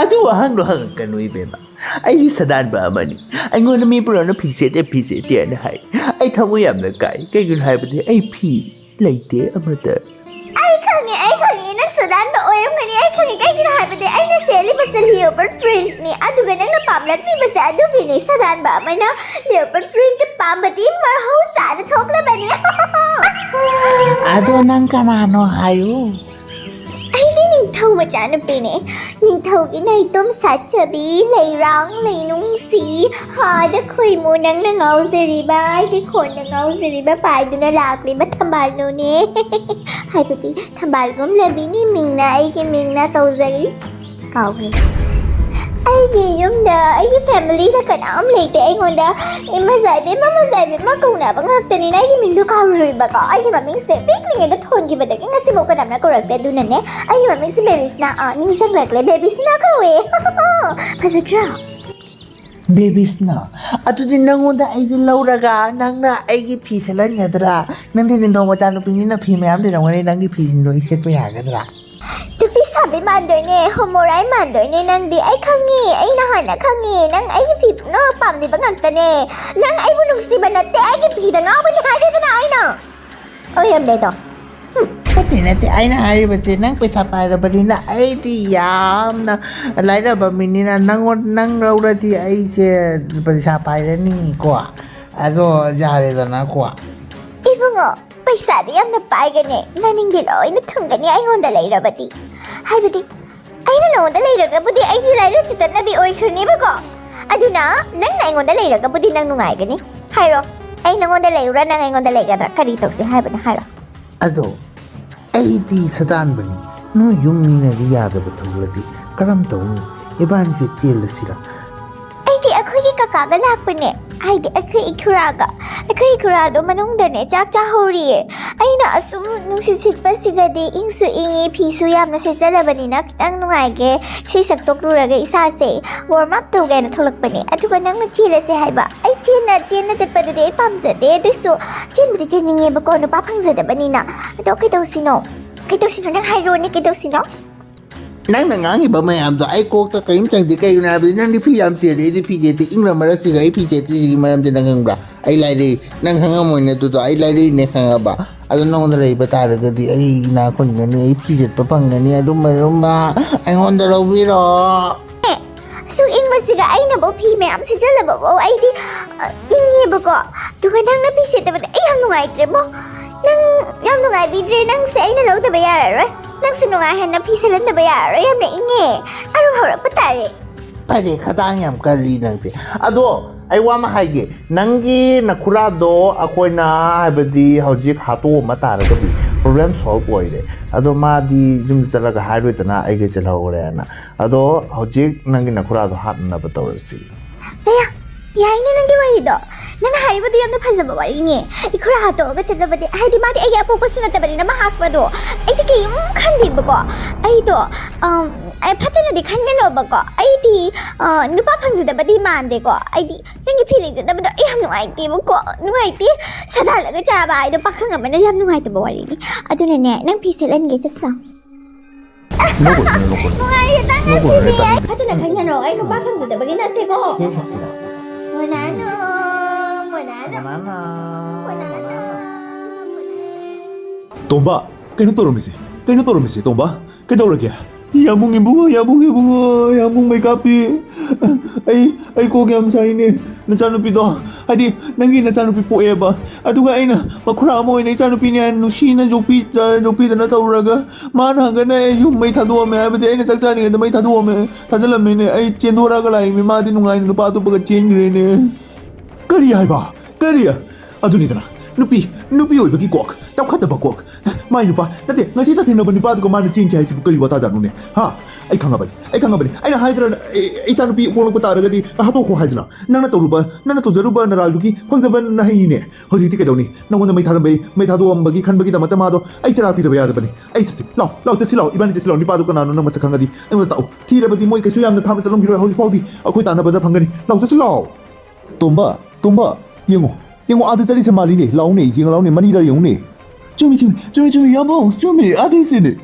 ꯑꯗꯨ ꯋꯥꯍꯪꯗꯣ ꯍꯪꯉꯛꯀꯅꯨ ꯏꯕꯦꯝꯃ꯫ ꯑꯩꯗꯤ ꯁꯗꯥꯟꯕ ꯑꯃꯅꯤ꯫ ꯑꯩꯉꯣꯟꯗ ꯃꯤ ꯄꯨꯝꯅꯃꯛꯅ "ꯐꯤ ꯁꯦꯠꯇꯦ, ꯐꯤ ꯁꯦꯠꯇꯦ" ꯍꯥꯏꯅ ꯍꯥꯏ꯫ ꯑꯩ ꯊꯃꯣꯏ ꯌꯥꯝꯅ ꯀꯥꯏ꯫ ꯀꯩꯒꯤꯅꯣ ꯍꯥꯏꯕꯗꯤ ꯑꯩ ꯐꯤ ꯂꯩꯇꯦ ꯑꯃꯠꯇ꯫ ꯑꯩ ꯈꯪꯉꯦ, ꯑꯩ ꯈꯪꯉꯦ, ꯅꯪ ꯁꯗꯥꯟꯕ ꯑꯣꯏꯔꯝꯒꯅꯤ꯫ ꯑꯩ ꯈꯪꯉꯦ, ꯀꯩꯒꯤꯅꯣ ꯍꯥꯏꯕꯗꯤ ꯑꯩꯅ ꯁꯦꯠꯂꯤꯕꯁꯦ leopard printꯅꯤ꯫ ꯑꯗꯨꯒ ꯅꯪꯅ ꯄꯥꯝꯂꯛꯂꯤꯕꯁꯦ ꯑꯗꯨꯒꯤꯅꯤ꯫ ꯁꯗꯥꯟꯕ ꯑꯃꯅ leopard print ꯄꯥꯝꯕꯗꯤ ꯃꯍꯧꯁꯥꯅ ꯊꯣꯛꯂꯕꯅꯤ꯫ ꯑꯗꯣ ꯅꯪ ꯀꯅꯥꯅꯣ ꯍꯥꯏꯌꯨ? ꯑꯩꯗꯤ ꯅꯤꯡꯊꯧ ꯃꯆꯥꯅꯨꯄꯤꯅꯦ꯫ ꯅꯤꯡꯊꯧꯒꯤ ꯅꯥꯏꯇꯣꯝ ꯁꯥꯠꯆꯕꯤ, ꯂꯩꯔꯥꯡ ꯂꯩꯅꯨꯡꯁꯤ, ꯍꯥꯗ ꯈꯣꯏꯃꯨ ꯅꯪꯅ ꯉꯥꯎꯖꯔꯤꯕ, ꯑꯩꯒꯤ ꯈꯣꯟꯗ ꯉꯥꯎꯖꯔꯤꯕ, ꯄꯥꯏꯗꯨꯅ ꯂꯥꯛꯂꯤꯕ ꯊꯝꯕꯥꯜꯅꯨꯅꯦ꯫ ꯍꯥꯏꯕꯗꯤ ꯊꯝꯕꯥꯜꯒꯨꯝꯂꯕꯤꯅꯤ ꯃꯤꯡꯅ, ꯑꯩꯒꯤ ꯃꯤꯡꯅ ꯀꯧꯖꯔꯤ꯫ ꯀꯥꯎꯈ꯭ꯔꯦ꯫ ꯑꯩꯒꯤ ꯌꯨꯝꯗ ꯑꯩꯒꯤ familyꯗ ꯀꯅꯥꯝ ꯂꯩꯇꯦ꯫ ꯑꯩꯉꯣꯟꯗ "ꯏꯃꯥ ꯖꯥꯏꯕꯦꯝꯃ, ꯏꯃꯥ ꯖꯥꯏꯕꯦꯝꯃ" ꯀꯧꯅꯕ ꯉꯥꯛꯇꯅꯤꯅ ꯑꯩꯒꯤ ꯃꯤꯡꯗꯣ ꯀꯥꯎꯔꯨꯔꯤꯕꯀꯣ꯫ ꯑꯩꯒꯤ ꯃꯃꯤꯡꯁꯦ ꯄꯤꯛꯂꯤꯉꯩꯗ ꯊꯣꯟꯈꯤꯕꯗꯒꯤ ꯉꯁꯤꯐꯥꯎ ꯀꯅꯥꯝꯅ ꯀꯧꯔꯛꯇꯦ꯫ ꯑꯗꯨꯅꯅꯦ ꯑꯩꯒꯤ ꯃꯃꯤꯡꯁꯦ ꯕꯦꯕꯤꯁꯅꯥ, ꯑꯥ, ꯅꯤꯡꯁꯤꯡꯂꯛꯂꯦ, ꯕꯦꯕꯤꯁꯅꯥ ꯀꯧꯋꯦ꯫ ꯐꯖꯗ꯭ꯔꯥ? ꯕꯦꯕꯤꯁꯅꯥ, ꯑꯗꯨꯗꯤ ꯅꯪꯉꯣꯟꯗ ꯑꯩꯁꯦ ꯂꯧꯔꯒ ꯅꯪꯅ ꯑꯩꯒꯤ ꯐꯤ ꯁꯦꯠꯍꯟꯒꯗ꯭ꯔꯥ? ꯅꯪꯗꯤ ꯅꯤꯡꯊꯧ ꯃꯆꯥꯅꯨꯄꯤꯅꯤꯅ ꯐꯤ ꯃꯌꯥꯝ ꯂꯩꯔꯝꯒꯅꯤ, ꯅꯪꯒꯤ ꯐꯤꯁꯤꯡꯗꯣ ꯑꯩ ꯁꯦꯠꯄ ꯌꯥꯒꯗ꯭ꯔꯥ? ꯅꯨꯄꯤ ꯁꯥꯕꯤ ꯃꯥꯟꯗꯣꯏꯅꯦ, ꯍꯣꯃꯣꯔꯥꯏ ꯃꯥꯟꯗꯣꯏꯅꯦ ꯅꯪꯗꯤ꯫ ꯑꯩ ꯈꯪꯉꯤ, ꯑꯩ ꯅꯍꯥꯟꯅ ꯈꯪꯉꯤ꯫ ꯅꯪ ꯑꯩꯒꯤ ꯐꯤ ꯄꯨꯝꯅꯃꯛ ꯄꯥꯝꯂꯤꯕ ꯉꯥꯛꯇꯅꯦ꯫ ꯅꯪ ꯑꯩꯕꯨ ꯅꯨꯡꯁꯤꯕ ꯅꯠꯇꯦ, ꯑꯩꯒꯤ ꯐꯤꯗ ꯉꯥꯎꯕꯅꯤ ꯍꯥꯏꯔꯦꯗꯅ ꯑꯩꯅ꯫ ꯑꯣꯏꯔꯝꯗꯦꯗꯣ꯫ ꯅꯠꯇꯦ, ꯅꯠꯇꯦ, ꯑꯩꯅ ꯍꯥꯏꯔꯤꯕꯁꯦ, ꯅꯪ ꯄꯩꯁꯥ ꯄꯥꯏꯔꯕꯅꯤꯅ ꯑꯩꯗꯤ ꯌꯥꯝꯅ ꯂꯥꯏꯔꯕ ꯃꯤꯅꯤꯅ ꯅꯪꯉꯣꯟ-, ꯅꯪ ꯂꯧꯔꯗꯤ ꯑꯩꯁꯦ ꯄꯩꯁꯥ ꯄꯥꯏꯔꯅꯤꯀꯣ꯫ ꯑꯗꯣ ꯌꯥꯔꯦꯗꯅꯀꯣ꯫ ꯏꯕꯨꯡꯉꯣ, ꯄꯩꯁꯥꯗꯤ ꯌꯥꯝꯅ ꯄꯥꯏꯒꯅꯤ, ꯃꯅꯤꯡꯗꯤ ꯂꯣꯏꯅ ꯊꯨꯡꯒꯅꯤ ꯑꯩꯉꯣꯟꯗ ꯂꯩꯔꯕꯗꯤ꯫ ꯍꯥꯏꯕꯗꯤ, ꯑꯩꯅ ꯅꯉꯣꯟꯗ ꯂꯩꯔꯒꯕꯨꯗꯤ ꯑꯩꯗꯤ ꯂꯥꯏꯔ ꯆꯤꯇꯠꯅꯕꯤ ꯑꯣꯏꯈ꯭ꯔꯅꯦꯕꯀꯣ꯫ ꯑꯗꯨꯅ ꯅꯪꯅ ꯑꯩꯉꯣꯟꯗ ꯂꯩꯔꯒꯕꯨꯗꯤ ꯅꯪ ꯅꯨꯡꯉꯥꯏꯒꯅꯤ꯫ ꯍꯥꯏꯔꯣ, ꯑꯩ ꯅꯉꯣꯟꯗ ꯂꯩꯔꯨꯔꯥ, ꯅꯪ ꯑꯩꯉꯣꯟꯗ ꯂꯩꯒꯗ꯭ꯔꯥ? ꯀꯔꯤ ꯇꯧꯁꯤ ꯍꯥꯏꯕꯅꯣ, ꯍꯥꯏꯔꯣ꯫ ꯑꯗꯣ ꯑꯩꯗꯤ ꯁꯗꯥꯟꯕꯅꯤ, ꯅꯣꯏ ꯌꯨꯝ ꯃꯤꯅꯗꯤ ꯌꯥꯗꯕ ꯊꯣꯛꯂꯗꯤ ꯀꯔꯝ ꯇꯧꯅꯤ? ꯏꯕꯥꯅꯤꯁꯦ ꯆꯦꯜꯂꯁꯤꯔ? ꯑꯩꯗꯤ ꯑꯩꯈꯣꯏꯒꯤ ꯀꯀꯥꯒ ꯂꯥꯛꯄꯅꯦ, ꯍꯥꯏꯗꯤ ꯑꯩꯈꯣꯏ ꯏꯈꯨꯔꯥꯒ꯫ ꯑꯩꯈꯣꯏ ꯏꯈꯨꯔꯥꯗꯣ ꯃꯅꯨꯡꯗꯅꯦ ꯆꯥꯛ ꯆꯥꯍꯧꯔꯤꯌꯦ꯫ ꯑꯩꯅ ꯑꯁꯨꯝ ꯅꯨꯡꯁꯤꯠ ꯁꯤꯠꯄꯁꯤꯒꯗꯤ ꯏꯪꯁꯨ ꯏꯪꯉꯤ, ꯐꯤꯁꯨ ꯌꯥꯝꯅ ꯁꯦꯠꯆꯜꯂꯕꯅꯤꯅ ꯈꯤꯇꯪ ꯅꯨꯡꯉꯥꯏꯒꯦ, ꯏꯁꯩ ꯁꯛꯇꯣꯛꯂꯨꯔꯒ ꯏꯁꯥꯁꯦ warm up ꯇꯧꯒꯦꯅ ꯊꯣꯛꯂꯛꯄꯅꯦ꯫ ꯑꯗꯨꯒ ꯅꯪꯅ ꯆꯦꯜꯂꯁꯦ ꯍꯥꯏꯕ꯫ ꯑꯩ ꯆꯦꯟꯅ, ꯆꯦꯟꯅ ꯆꯠꯄꯗꯨꯗꯤ ꯑꯩ ꯄꯥꯝꯖꯗꯦ, ꯑꯗꯨꯏꯁꯨ ꯆꯦꯟꯕꯨꯗꯤ ꯆꯦꯟꯅꯤꯡꯉꯦꯕꯀꯣ, ꯅꯨꯄꯥ ꯐꯪꯖꯗꯕꯅꯤꯅ꯫ ꯑꯗꯣ ꯀꯩꯗꯧꯁꯤꯅꯣ? ꯀꯩꯗꯧꯁꯤꯅꯣ? ꯅꯪ ꯍꯥꯏꯔꯣꯅꯦ, ꯀꯩꯗꯧꯁꯤꯅꯣ? ꯅꯪꯅ ꯉꯥꯡꯉꯤꯕ ꯃꯌꯥꯝꯗꯣ ꯑꯩ ꯀꯣꯛꯇ ꯀꯔꯤꯝ ꯆꯪꯗꯦ꯫ ꯀꯩꯒꯤꯅꯣ ꯍꯥꯏꯕꯗꯤ ꯅꯪꯗꯤ ꯐꯤ ꯌꯥꯝ ꯆꯦꯜꯂꯦ, ꯑꯩꯗꯤ ꯐꯤ ꯆꯦꯠꯇꯦ꯫ ꯏꯪꯅ ꯃꯔꯛꯁꯤꯒ ꯑꯩ ꯐꯤ ꯆꯦꯠꯇ꯭ꯔꯤꯁꯤꯒꯤ ꯃꯔꯝꯗꯤ ꯅꯪ ꯈꯪꯕ꯭ꯔꯥ? ꯑꯩ ꯂꯥꯏꯔꯩ꯫ ꯅꯪ ꯈꯪꯉꯝꯃꯣꯏꯅꯦ ꯑꯗꯨꯗꯣ꯫ ꯑꯩ ꯂꯥꯏꯔꯩꯅꯦ ꯈꯪꯉꯕ? ꯑꯗꯣ ꯅꯉꯣꯟꯗ ꯂꯩꯕ ꯇꯥꯔꯒꯗꯤ ꯑꯩ ꯏꯅꯥꯛ ꯈꯨꯟꯒꯅꯤ, ꯑꯩ ꯐꯤ ꯆꯦꯠꯄ ꯐꯪꯒꯅꯤ, ꯑꯗꯨꯝꯕ ꯑꯗꯨꯝꯕ ꯑꯩꯉꯣꯟꯗ ꯂꯧꯕꯤꯔꯣ꯫ ꯑꯁꯨꯛ ꯏꯪꯕꯁꯤꯒ ꯑꯩꯅꯐꯧ ꯐꯤ ꯃꯌꯥꯝ ꯁꯦꯠꯆꯜꯂꯕꯐꯥꯎ ꯑꯩꯗꯤ, ꯑ, ꯏꯪꯉꯦꯕꯀꯣ꯫ ꯑꯗꯨꯒ ꯅꯪꯅ ꯐꯤ ꯁꯦꯠꯇꯕꯗ ꯑꯩ ꯌꯥꯝ ꯅꯨꯡꯉꯥꯏꯇ꯭ꯔꯦꯕꯣ꯫ ꯅꯪ ꯌꯥꯝ ꯅꯨꯡꯉꯥꯏꯕꯤꯗ꯭ꯔꯦ꯫ ꯅꯪꯁꯦ ꯑꯩꯅ ꯂꯧꯗꯕ ꯌꯥꯔꯔꯣꯏ꯫ ꯅꯪꯁꯨ ꯅꯨꯡꯉꯥꯏꯍꯟꯅ ꯐꯤ ꯁꯦꯠꯍꯟꯗꯕ ꯌꯥꯔꯔꯣꯏ꯫ ꯌꯥꯝꯅ ꯏꯪꯉꯦ꯫ ꯑꯔꯨ ꯍꯧꯔꯛꯄ ꯇꯥꯔꯦ꯫ ꯐꯔꯦ, ꯈꯗꯥꯡ ꯌꯥꯝ ꯀꯜꯂꯤ ꯅꯪꯁꯦ꯫ ꯑꯗꯣ ꯑꯩ ꯋꯥ ꯑꯃ ꯍꯥꯏꯒꯦ, ꯅꯪꯒꯤ ꯅꯈꯨꯔꯥꯗꯣ ꯑꯩꯈꯣꯏꯅ, ꯍꯥꯏꯕꯗꯤ, ꯍꯧꯖꯤꯛ ꯍꯥꯠꯇꯣꯛꯑꯝꯃ ꯇꯥꯔꯒꯗꯤ problem solve ꯑꯣꯏꯔꯦ꯫ ꯑꯗꯣ ꯃꯥꯗꯤ ꯌꯨꯝꯗ ꯆꯠꯂꯒ ꯍꯥꯏꯔꯣꯏꯗꯅ ꯑꯩꯒ ꯆꯠꯍꯧꯔꯦꯅ꯫ ꯑꯗꯣ ꯍꯧꯖꯤꯛ ꯅꯪꯒꯤ ꯅꯈꯨꯔꯥꯗꯣ ꯍꯥꯠꯅꯅꯕ ꯇꯧꯔꯁꯤ꯫ ꯑꯌꯥ, ꯌꯥꯏꯅꯦ ꯅꯪꯒꯤ ꯋꯥꯔꯤꯗꯣ꯫ ꯅꯪꯅ ꯍꯥꯏꯔꯤꯕꯗꯣ ꯌꯥꯝꯅ ꯐꯖꯕ ꯋꯥꯔꯤꯅꯦ꯫ ꯏꯈꯨꯔꯥ ꯍꯥꯠꯇꯣꯛꯑꯒ ꯆꯠꯂꯕꯗꯤ, ꯍꯥꯏꯗꯤ ꯃꯥꯗꯤ ꯑꯩꯒꯤ ꯑꯄꯣꯛꯄꯁꯨ ꯅꯠꯇꯕꯅꯤꯅ ꯃꯥ ꯍꯥꯠꯄꯗꯣ ꯑꯩꯗꯤ ꯀꯩꯝ ꯈꯟꯗꯦꯕꯀꯣ꯫ ꯑꯩꯗꯣ, ꯑꯝ, ꯑꯩ ꯐꯠꯇꯅꯗꯤ ꯈꯟꯒꯅꯣꯕꯀꯣ꯫ ꯑꯩꯗꯤ, ꯑ, ꯅꯨꯄꯥ ꯐꯪꯖꯗꯕꯗꯤ ꯃꯥꯟꯗꯦꯀꯣ꯫ ꯑꯩꯗꯤ ꯅꯪꯒꯤ ꯐꯤ ꯂꯩꯖꯗꯕꯗꯣ ꯑꯩ ꯌꯥꯝ ꯅꯨꯡꯉꯥꯏꯇꯦꯕꯀꯣ꯫ ꯅꯨꯡꯉꯥꯏꯇꯦ꯫ ꯁꯗꯥꯜꯂꯒ ꯆꯥꯕ ꯍꯥꯏꯗꯣ ꯄꯥꯈꯪ ꯑꯃꯅ ꯌꯥꯝ ꯅꯨꯡꯉꯥꯏꯇꯕ ꯋꯥꯔꯤꯅꯤ꯫ ꯑꯗꯨꯅꯅꯦ, ꯅꯪ ꯐꯤ ꯁꯦꯠꯍꯟꯒꯦ, ꯆꯠꯁꯤ ꯂꯥꯎ꯫ ꯅꯣꯛꯀꯅꯨ, ꯅꯣꯛꯀꯅꯨ꯫ ꯅꯨꯡꯉꯥꯏꯔꯦꯗ ꯅꯣꯛꯀꯅꯨ, ꯉꯁꯤꯗꯤ꯫ ꯅꯣꯛꯀꯅꯨ꯫ ꯑꯗꯨꯅ ꯈꯪꯒꯅꯣ, ꯑꯩ ꯅꯨꯄꯥ ꯐꯪꯖꯗꯕꯒꯤ ꯅꯠꯇꯦꯀꯣ꯫ ꯁꯦ, ꯁꯦ, ꯁꯦ꯫ ꯃꯣꯅꯥꯅꯣ, ꯃꯣꯅꯥꯅꯣ, ꯃꯣꯅꯥꯅꯣ, ꯃꯣꯅꯥꯅꯣ꯫ ꯇꯣꯝꯕ, ꯀꯩꯅꯣ ꯇꯧꯔꯝꯃꯤꯁꯦ? ꯀꯩꯅꯣ ꯇꯧꯔꯝꯃꯤꯁꯦ, ꯇꯣꯝꯕ? ꯀꯩꯗꯧꯔꯒꯦ? ꯌꯥꯝꯕꯨꯡ ꯏꯕꯨꯡꯉꯣ, ꯌꯥꯝꯕꯨꯡ ꯏꯕꯨꯡꯉꯣ, ꯌꯥꯝꯕꯨꯡ ꯃꯩꯀꯥꯞꯄꯤ꯫ ꯑꯩ, ꯑꯩ ꯀꯣꯛ ꯌꯥꯝ ꯁꯥꯏꯅꯦ꯫ ꯅꯆꯥꯅꯨꯄꯤꯗꯣ, ꯍꯥꯏꯗꯤ ꯅꯪꯒꯤ ꯅꯆꯥꯅꯨꯄꯤ ꯄꯣꯛꯑꯦꯕ, ꯑꯗꯨꯒ ꯑꯩꯅ ꯃꯈꯨꯔꯥ ꯑꯃ ꯑꯣꯏꯅ ꯏꯆꯥꯅꯨꯄꯤꯅꯦ ꯍꯥꯏꯅ ꯅꯨꯡꯁꯤꯅ ꯌꯣꯛꯄꯤ-, ꯌꯣꯛꯄꯤꯗꯅ ꯇꯧꯔꯒ, ꯃꯥꯅ ꯍꯪꯒꯅ ꯑꯩ ꯌꯨꯝ ꯃꯩ ꯊꯥꯗꯣꯛꯑꯝꯃꯦ ꯍꯥꯏꯕꯗꯤ ꯑꯩꯅ ꯆꯥꯛ ꯆꯥꯔꯤꯉꯩꯗ ꯃꯩ ꯊꯥꯗꯣꯛꯑꯝꯃꯦ, ꯊꯥꯖꯤꯜꯂꯝꯃꯦꯅꯦ꯫ ꯑꯩ ꯆꯦꯟꯗꯣꯔꯛꯑꯒ ꯂꯥꯛꯏꯅꯦ, ꯃꯥꯗꯤ ꯅꯨꯡꯉꯥꯏꯅ ꯅꯨꯄꯥ ꯑꯇꯣꯞꯄꯒ ꯆꯦꯟꯈ꯭ꯔꯦꯅꯦ꯫ ꯀꯔꯤ ꯍꯥꯏꯕ? ꯀꯔꯤ? ꯑꯗꯨꯅꯤꯗꯅ, ꯅꯨꯄꯤ, ꯅꯨꯄꯤ ꯑꯣꯏꯕꯒꯤ ꯀꯣꯛ, ꯆꯥꯎꯈꯠꯇꯕ ꯀꯣꯛ꯫ ꯃꯥꯏ ꯅꯨꯄꯥ, ꯅꯠꯇꯦ, ꯉꯁꯤꯇ ꯊꯦꯡꯅꯕ ꯅꯨꯄꯥꯗꯨꯒ ꯃꯥꯅ ꯆꯦꯟꯈꯤ ꯍꯥꯏꯁꯤꯕꯨ ꯀꯔꯤ ꯋꯥꯇꯥꯖꯥꯠꯅꯣꯅꯦ? ꯍꯥ? ꯑꯩ ꯈꯪꯉꯕꯅꯤ, ꯑꯩ ꯈꯪꯉꯕꯅꯤ꯫ ꯑꯩꯅ ꯍꯥꯏꯗ꯭ꯔ, ꯑꯦ, ꯏꯆꯥꯅꯨꯄꯤ ꯄꯣꯛꯂꯛꯄ ꯇꯥꯔꯒꯗꯤ ꯍꯥꯠꯇꯣꯛꯈꯣ ꯍꯥꯏꯗꯅ? ꯅꯪꯅ ꯇꯧꯔꯨꯕ, ꯅꯪꯅ ꯇꯧꯖꯔꯨꯕ ꯅꯔꯥꯜꯗꯨꯒꯤ ꯐꯪꯖꯕ ꯅꯍꯩꯅꯤꯅꯦ꯫ ꯍꯧꯖꯤꯛꯇꯤ ꯀꯩꯗꯧꯅꯤ? ꯅꯪꯉꯣꯟꯗ ꯃꯩ ꯊꯥꯔꯝꯕꯩ, ꯃꯩ ꯊꯥꯗꯣꯛꯑꯝꯕꯒꯤ ꯈꯟꯕꯒꯤꯗꯃꯛꯇ ꯃꯥꯗꯣ ꯑꯩ ꯆꯔꯥ ꯄꯤꯗꯕ ꯌꯥꯗꯕꯅꯤ꯫ ꯑꯩ ꯆꯠꯁꯤ, ꯂꯥꯎ, ꯂꯥꯎ, ꯆꯠꯁꯤ ꯂꯥꯎ, ꯏꯕꯥꯅꯤ ꯆꯠꯁꯤ ꯂꯥꯎ꯫ ꯅꯨꯄꯥꯗꯣ ꯀꯅꯥꯅꯣ ꯅꯪ ꯃꯁꯛ ꯈꯪꯉꯗꯤ ꯑꯩꯉꯣꯟꯗ ꯇꯥꯛꯎ꯫ ꯊꯤꯔꯕꯗꯤ ꯃꯣꯏ ꯀꯩꯁꯨ ꯌꯥꯝꯅ ꯊꯥꯞꯅ ꯆꯠꯂꯝꯈꯤꯔꯣꯏ, ꯍꯧꯖꯤꯛ ꯐꯥꯎꯗꯤ ꯑꯩꯈꯣꯏ ꯇꯥꯟꯅꯕꯗ ꯐꯪꯒꯅꯤ꯫ ꯂꯥꯎ, ꯆꯠꯁꯤ ꯂꯥꯎ꯫ ꯇꯣꯝꯕ, ꯇꯣꯝꯕ, ꯌꯦꯡꯉꯣ, ꯌꯦꯡꯉꯣ, ꯑꯥꯗ ꯆꯠꯂꯤꯁꯦ ꯃꯥꯜꯂꯤꯅꯦ꯫ ꯂꯥꯎꯅꯦ, ꯌꯦꯡꯉ ꯂꯥꯎꯅꯦ, ꯃꯅꯤꯡꯗ ꯌꯦꯡꯉꯨꯅꯦ꯫ ꯆꯨꯝꯃꯤ, ꯆꯨꯝꯃꯤ, ꯆꯨꯝꯃꯤ, ꯆꯨꯝꯃꯤ, ꯌꯥꯝꯕꯨꯡ, ꯆꯨꯝꯃꯤ, ꯑꯥꯗꯩꯁꯤꯅꯦ꯫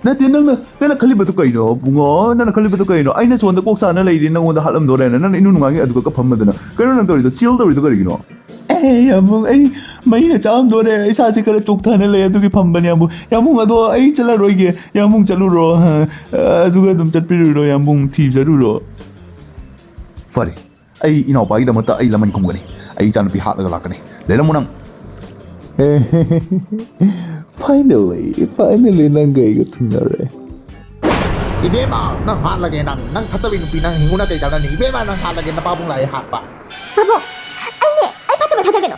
ꯅꯠꯇꯦ, ꯅꯪꯅ, ꯅꯪꯅ ꯈꯜꯂꯤꯕꯗꯨ ꯀꯩꯅꯣ, ꯕꯨꯡꯉꯣ? ꯅꯪꯅ ꯈꯜꯂꯤꯕꯗꯨ ꯀꯩꯅꯣ? ꯑꯩꯅ ꯁꯣꯝꯗ ꯀꯣꯛ ꯁꯥꯅ ꯂꯩꯔꯤ, ꯅꯪꯉꯣꯟꯗ ꯍꯥꯠꯂꯝꯗꯣꯔꯦꯅ ꯅꯪꯅ ꯏꯅꯨꯡ ꯅꯨꯡꯉꯥꯏꯉꯩ ꯑꯗꯨꯒ ꯐꯝꯃꯗꯅ꯫ ꯀꯩꯅꯣ ꯅꯪ ꯇꯧꯔꯤꯗꯣ? ꯆꯤꯜ ꯇꯧꯔꯤꯗꯣ ꯀꯔꯤꯒꯤꯅꯣ? ꯑꯦ, ꯌꯥꯝꯕꯨꯡ, ꯑꯩ ꯃꯩꯅ ꯆꯥꯛꯑꯝꯗꯣꯔꯦ, ꯏꯁꯥꯁꯦ ꯈꯔ ꯆꯣꯛꯊꯅ ꯂꯩ, ꯑꯗꯨꯒꯤ ꯐꯝꯕꯅꯦ, ꯌꯥꯝꯕꯨꯡ꯫ ꯌꯥꯝꯕꯨꯡ, ꯑꯗꯣ ꯑꯩ ꯆꯠꯂꯔꯣꯏꯒꯦ, ꯌꯥꯝꯕꯨꯡ ꯆꯠꯂꯨꯔꯣ, ꯑ, ꯑꯗꯨꯒ ꯑꯗꯨꯝ ꯆꯠꯄꯤꯔꯨꯔꯣ, ꯌꯥꯝꯕꯨꯡ, ꯊꯤꯖꯔꯨꯔꯣ꯫ ꯐꯔꯦ, ꯑꯩ ꯏꯅꯥꯎꯄꯥꯒꯤꯗꯃꯛꯇ ꯑꯩ ꯂꯃꯟ ꯈꯨꯝꯒꯅꯤ꯫ ꯑꯩ ꯏꯆꯥꯅꯨꯄꯤ ꯍꯥꯠꯂꯒ ꯂꯥꯛꯀꯅꯤ꯫ ꯂꯩꯔꯝꯃꯨ ꯅꯪ꯫ Finally, finally, ꯅꯪꯒ ꯑꯩꯒ ꯊꯨꯡꯅꯔꯦ꯫ ꯏꯕꯦꯝꯃ, ꯅꯪ ꯍꯥꯠꯂꯒꯦ, ꯅꯪ, ꯅꯪ ꯐꯠꯇꯕꯤ ꯅꯨꯄꯤ, ꯅꯪ ꯍꯤꯡꯉꯨꯅ ꯀꯩ ꯀꯥꯟꯅꯅꯤ? ꯏꯕꯦꯝꯃ, ꯅꯪ ꯍꯥꯠꯂꯒꯦ, ꯅꯄꯥꯕꯨꯡ ꯂꯥꯛꯑꯦ ꯍꯥꯠꯄ꯫ ꯄꯥꯕꯨꯡ, ꯑꯩꯅꯦ, ꯑꯩ ꯐꯠꯇꯕ ꯊꯥꯗꯒꯅꯨ꯫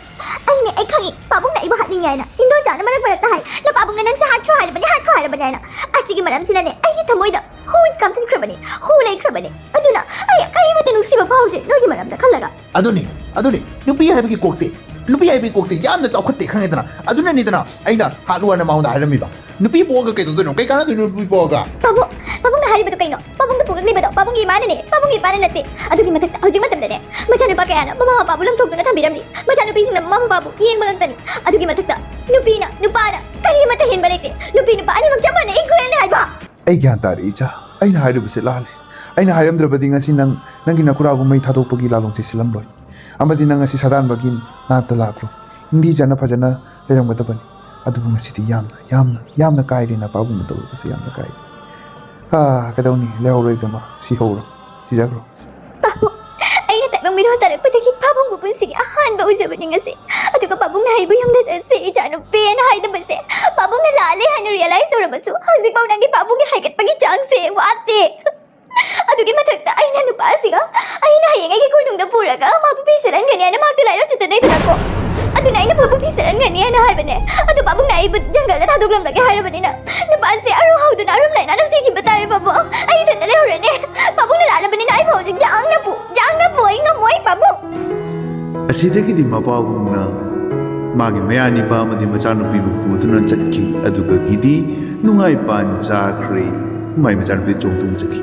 ꯑꯩꯅꯦ, ꯑꯩ ꯈꯪꯉꯤ, ꯄꯥꯕꯨꯡꯅ ꯑꯩꯕꯨ ꯍꯥꯠꯅꯤꯡꯉꯦ ꯍꯥꯏꯅ꯫ ꯏꯟꯗꯣꯟꯆꯥꯅ ꯃꯔꯛ ꯃꯔꯛꯇ ꯍꯥꯏ, "ꯅꯄꯥꯕꯨꯡꯅ ꯅꯪꯁꯦ ꯍꯥꯠꯈ꯭ꯔꯣ ꯍꯥꯏꯔꯕꯅꯤ, ꯍꯥꯠꯈ꯭ꯔꯣ ꯍꯥꯏꯔꯕꯅꯤ" ꯍꯥꯏꯅ꯫ ꯑꯁꯤꯒꯤ ꯃꯔꯝꯁꯤꯅꯅꯦ, ꯑꯩꯒꯤ ꯊꯃꯣꯏꯗ ꯍꯨ ꯀꯥꯝꯁꯤꯟꯈ꯭ꯔꯕꯅꯤ, ꯍꯨ ꯂꯩꯈ꯭ꯔꯕꯅꯤ꯫ ꯑꯗꯨꯅ ꯑꯩ ꯀꯔꯤꯃꯠꯇ ꯅꯨꯡꯁꯤꯕ ꯐꯥꯎꯗ꯭ꯔꯦ ꯅꯣꯏꯒꯤ ꯃꯔꯝꯗ ꯈꯜꯂꯒ꯫ ꯑꯗꯨꯅꯤ, ꯑꯗꯨꯅꯤ, ꯅꯨꯄꯤ ꯍꯥꯏꯕꯒꯤ ꯀꯣꯛꯁꯦ, ꯅꯨꯄꯤ ꯍꯥꯏꯕꯒꯤ ꯀꯣꯛꯁꯦ ꯌꯥꯝꯅ ꯆꯥꯎꯈꯠꯇꯦ, ꯈꯪꯉꯦꯗꯅ? ꯑꯗꯨꯅꯅꯤꯗꯅ ꯑꯩꯅ ꯍꯥꯠꯂꯨ ꯍꯥꯏꯅ ꯃꯉꯣꯟꯗ ꯍꯥꯏꯔꯝꯃꯤꯕ꯫ ꯅꯨꯄꯤ ꯄꯣꯛꯑꯒ ꯀꯩꯗꯧꯗꯣꯏꯅꯣ? ꯀꯩ ꯀꯥꯟꯅꯗꯣꯏꯅꯣ ꯅꯨꯄꯤ ꯄꯣꯛꯑꯒ? ꯄꯥꯕꯨꯡ, ꯄꯥꯕꯨꯡꯅ ꯍꯥꯏꯔꯤꯕꯗꯣ ꯀꯩꯅꯣ? ꯄꯥꯕꯨꯡꯗ ꯄꯣꯛꯂꯛꯂꯤꯕꯗꯣ ꯄꯥꯕꯨꯡꯒꯤ ꯏꯃꯥꯅꯅꯦ, ꯄꯥꯕꯨꯡꯒꯤ ꯏꯄꯥꯅ ꯅꯠꯇꯦ꯫ ꯑꯗꯨꯒꯤ ꯃꯊꯛꯇ ꯍꯧꯖꯤꯛ ꯃꯇꯝꯗꯅꯦ, ꯃꯆꯥꯅꯨꯄꯥ ꯀꯌꯥꯅ ꯃꯃꯥ ꯃꯄꯥꯕꯨ ꯂꯝꯊꯣꯛꯇꯨꯅ ꯊꯝꯕꯤꯔꯝꯂꯤ꯫ ꯃꯆꯥꯅꯨꯄꯤꯁꯤꯡꯅ ꯃꯃꯥ ꯃꯄꯥꯕꯨ ꯌꯦꯡꯕ ꯉꯛꯇꯅꯤ꯫ ꯑꯗꯨꯒꯤ ꯃꯊꯛꯇ ꯅꯨꯄꯤꯅ ꯅꯨꯄꯥꯅ ꯀꯔꯤ ꯑꯃꯠꯇ ꯍꯦꯟꯕ ꯂꯩꯇꯦ꯫ ꯅꯨꯄꯤ ꯅꯨꯄꯥ ꯑꯅꯤꯃꯛ ꯆꯞ ꯃꯥꯟꯅꯩ, equal ꯅꯤ ꯍꯥꯏꯕ꯫ ꯑꯩ ꯒ꯭ꯌꯥꯟ ꯇꯥꯔꯦ, ꯏꯆꯥ꯫ ꯑꯩꯅ ꯍꯥꯏꯔꯨꯕꯁꯦ ꯂꯥꯜꯂꯦ꯫ ꯑꯩꯅ ꯍꯥꯏꯔꯝꯗ꯭ꯔꯕꯗꯤ ꯉꯁꯤ ꯅꯪ ꯅꯪꯒꯤ ꯅꯀꯨꯔꯥꯕꯨ ꯃꯩ ꯊꯥꯗꯣꯛꯄꯒꯤ ꯂꯥꯂꯣꯡꯁꯦ ꯁꯤꯜꯂꯝꯂꯣꯏ꯫ ꯑꯃꯗꯤ ꯅꯪ ꯉꯁꯤ ꯁꯥꯗꯥꯟꯕꯒꯤ ꯅꯥꯛꯇ ꯂꯥꯛꯂꯣꯏ꯫ ꯏꯟꯗꯤ ꯆꯥꯅ ꯐꯖꯅ ꯂꯩꯔꯝꯒꯗꯕꯅꯤ꯫ ꯑꯗꯨꯕꯨ ꯉꯁꯤꯗꯤ ꯌꯥꯝꯅ, ꯌꯥꯝꯅ, ꯌꯥꯝꯅ ꯀꯥꯏꯔꯦ꯫ ꯅꯄꯥꯕꯨꯡꯅ ꯇꯧꯔꯤꯕꯁꯦ ꯌꯥꯝꯅ ꯀꯥꯏꯔꯦ꯫ ꯑꯥ, ꯀꯩꯗꯧꯅꯤ? ꯂꯩꯍꯧꯔꯣ ꯏꯕꯦꯝꯃ꯫ ꯁꯤꯍꯧꯔꯣ꯫ ꯁꯤꯖꯈ꯭ꯔꯣ꯫ ꯄꯥꯕꯨꯡ, ꯑꯩꯅ ꯇꯥꯏꯕꯪ ꯃꯤꯔꯣꯜ ꯇꯥꯔꯛꯄꯗꯒꯤ ꯄꯥꯕꯨꯡꯕꯨ ꯄꯨꯟꯁꯤꯒꯤ ꯑꯍꯥꯟꯕ ꯎꯖꯕꯅꯤ ꯉꯁꯤ꯫ ꯑꯗꯨꯒ ꯄꯥꯕꯨꯡꯅ ꯑꯩꯕꯨ ꯌꯨꯝꯗ ꯆꯠꯁꯤ ꯏꯆꯥꯅꯨꯄꯤꯅ ꯍꯥꯏꯗꯕꯁꯦ, ꯄꯥꯕꯨꯡꯅ ꯂꯥꯜꯂꯦ ꯍꯥꯏꯅ realize ꯇꯧꯔꯕꯁꯨ, ꯍꯧꯖꯤꯛꯐꯥꯎ ꯅꯪꯒꯤ ꯄꯥꯕꯨꯡꯒꯤ ꯍꯥꯏꯒꯠꯄꯒꯤ ꯆꯥꯡꯁꯦ ꯋꯥꯠꯇꯦ꯫ ꯑꯗꯨꯒꯤ ꯃꯊꯛꯇ ꯑꯩꯅ ꯅꯨꯄꯥꯁꯤꯒ, ꯑꯩꯅ ꯍꯌꯦꯡ ꯑꯩꯒꯤ ꯀꯣꯅꯨꯡꯗ ꯄꯨꯔꯒ ꯃꯥꯕꯨ ꯐꯤ ꯁꯦꯠꯍꯟꯒꯅꯤ ꯍꯥꯏꯅ ꯃꯍꯥꯛꯇꯤ ꯂꯥꯏꯔꯤꯛ ꯂꯥꯏꯁꯨ ꯇꯝꯅꯩꯗꯅꯀꯣ꯫ ꯑꯗꯨꯅ ꯑꯩꯅ ꯃꯥꯕꯨ ꯐꯤ ꯁꯦꯠꯍꯟꯒꯅꯤ ꯍꯥꯏꯅ ꯍꯥꯏꯕꯅꯦ꯫ ꯑꯗꯨ ꯄꯥꯕꯨꯡꯅ ꯑꯩꯕꯨ ꯖꯪꯒꯜꯗ ꯊꯥꯗꯣꯛꯂꯝꯂꯒꯦ ꯍꯥꯏꯔꯕꯅꯤꯅ, ꯅꯨꯄꯥꯁꯦ ꯑꯔꯨ ꯍꯧꯗꯨꯅ ꯑꯔꯨꯝ ꯂꯩꯅꯥꯅ ꯁꯤꯈꯤꯕ ꯇꯥꯔꯦ ꯄꯥꯕꯨꯡ꯫ ꯑꯩ ꯏꯊꯟꯇ ꯂꯩꯍꯧꯔꯅꯤ꯫ ꯄꯥꯕꯨꯡꯅ ꯂꯥꯜꯂꯕꯅꯤꯅ ꯑꯩꯕꯨ ꯍꯧꯖꯤꯛ ꯌꯥꯡꯅ ꯄꯨ, ꯌꯥꯡꯅ ꯄꯨ, ꯑꯩ ꯉꯝꯃꯣꯏ ꯄꯥꯕꯨꯡ꯫ ꯑꯁꯤꯗꯒꯤꯗꯤ ꯃꯄꯥꯕꯨꯡꯅ ꯃꯥꯒꯤ ꯃꯌꯥꯅꯤꯄꯥ ꯑꯃꯗꯤ ꯃꯆꯥꯅꯨꯄꯤꯕꯨ ꯄꯨꯗꯨꯅ ꯆꯠꯈꯤ꯫ ꯑꯗꯨꯒꯒꯤꯗꯤ ꯅꯨꯡꯉꯥꯏ ꯄꯥꯟ ꯆꯥꯈ꯭ꯔꯦ꯫ ꯃꯥꯏ ꯃꯆꯥꯅꯨꯄꯤ ꯆꯣꯡ ꯆꯣꯡ ꯆꯠꯈꯤ꯫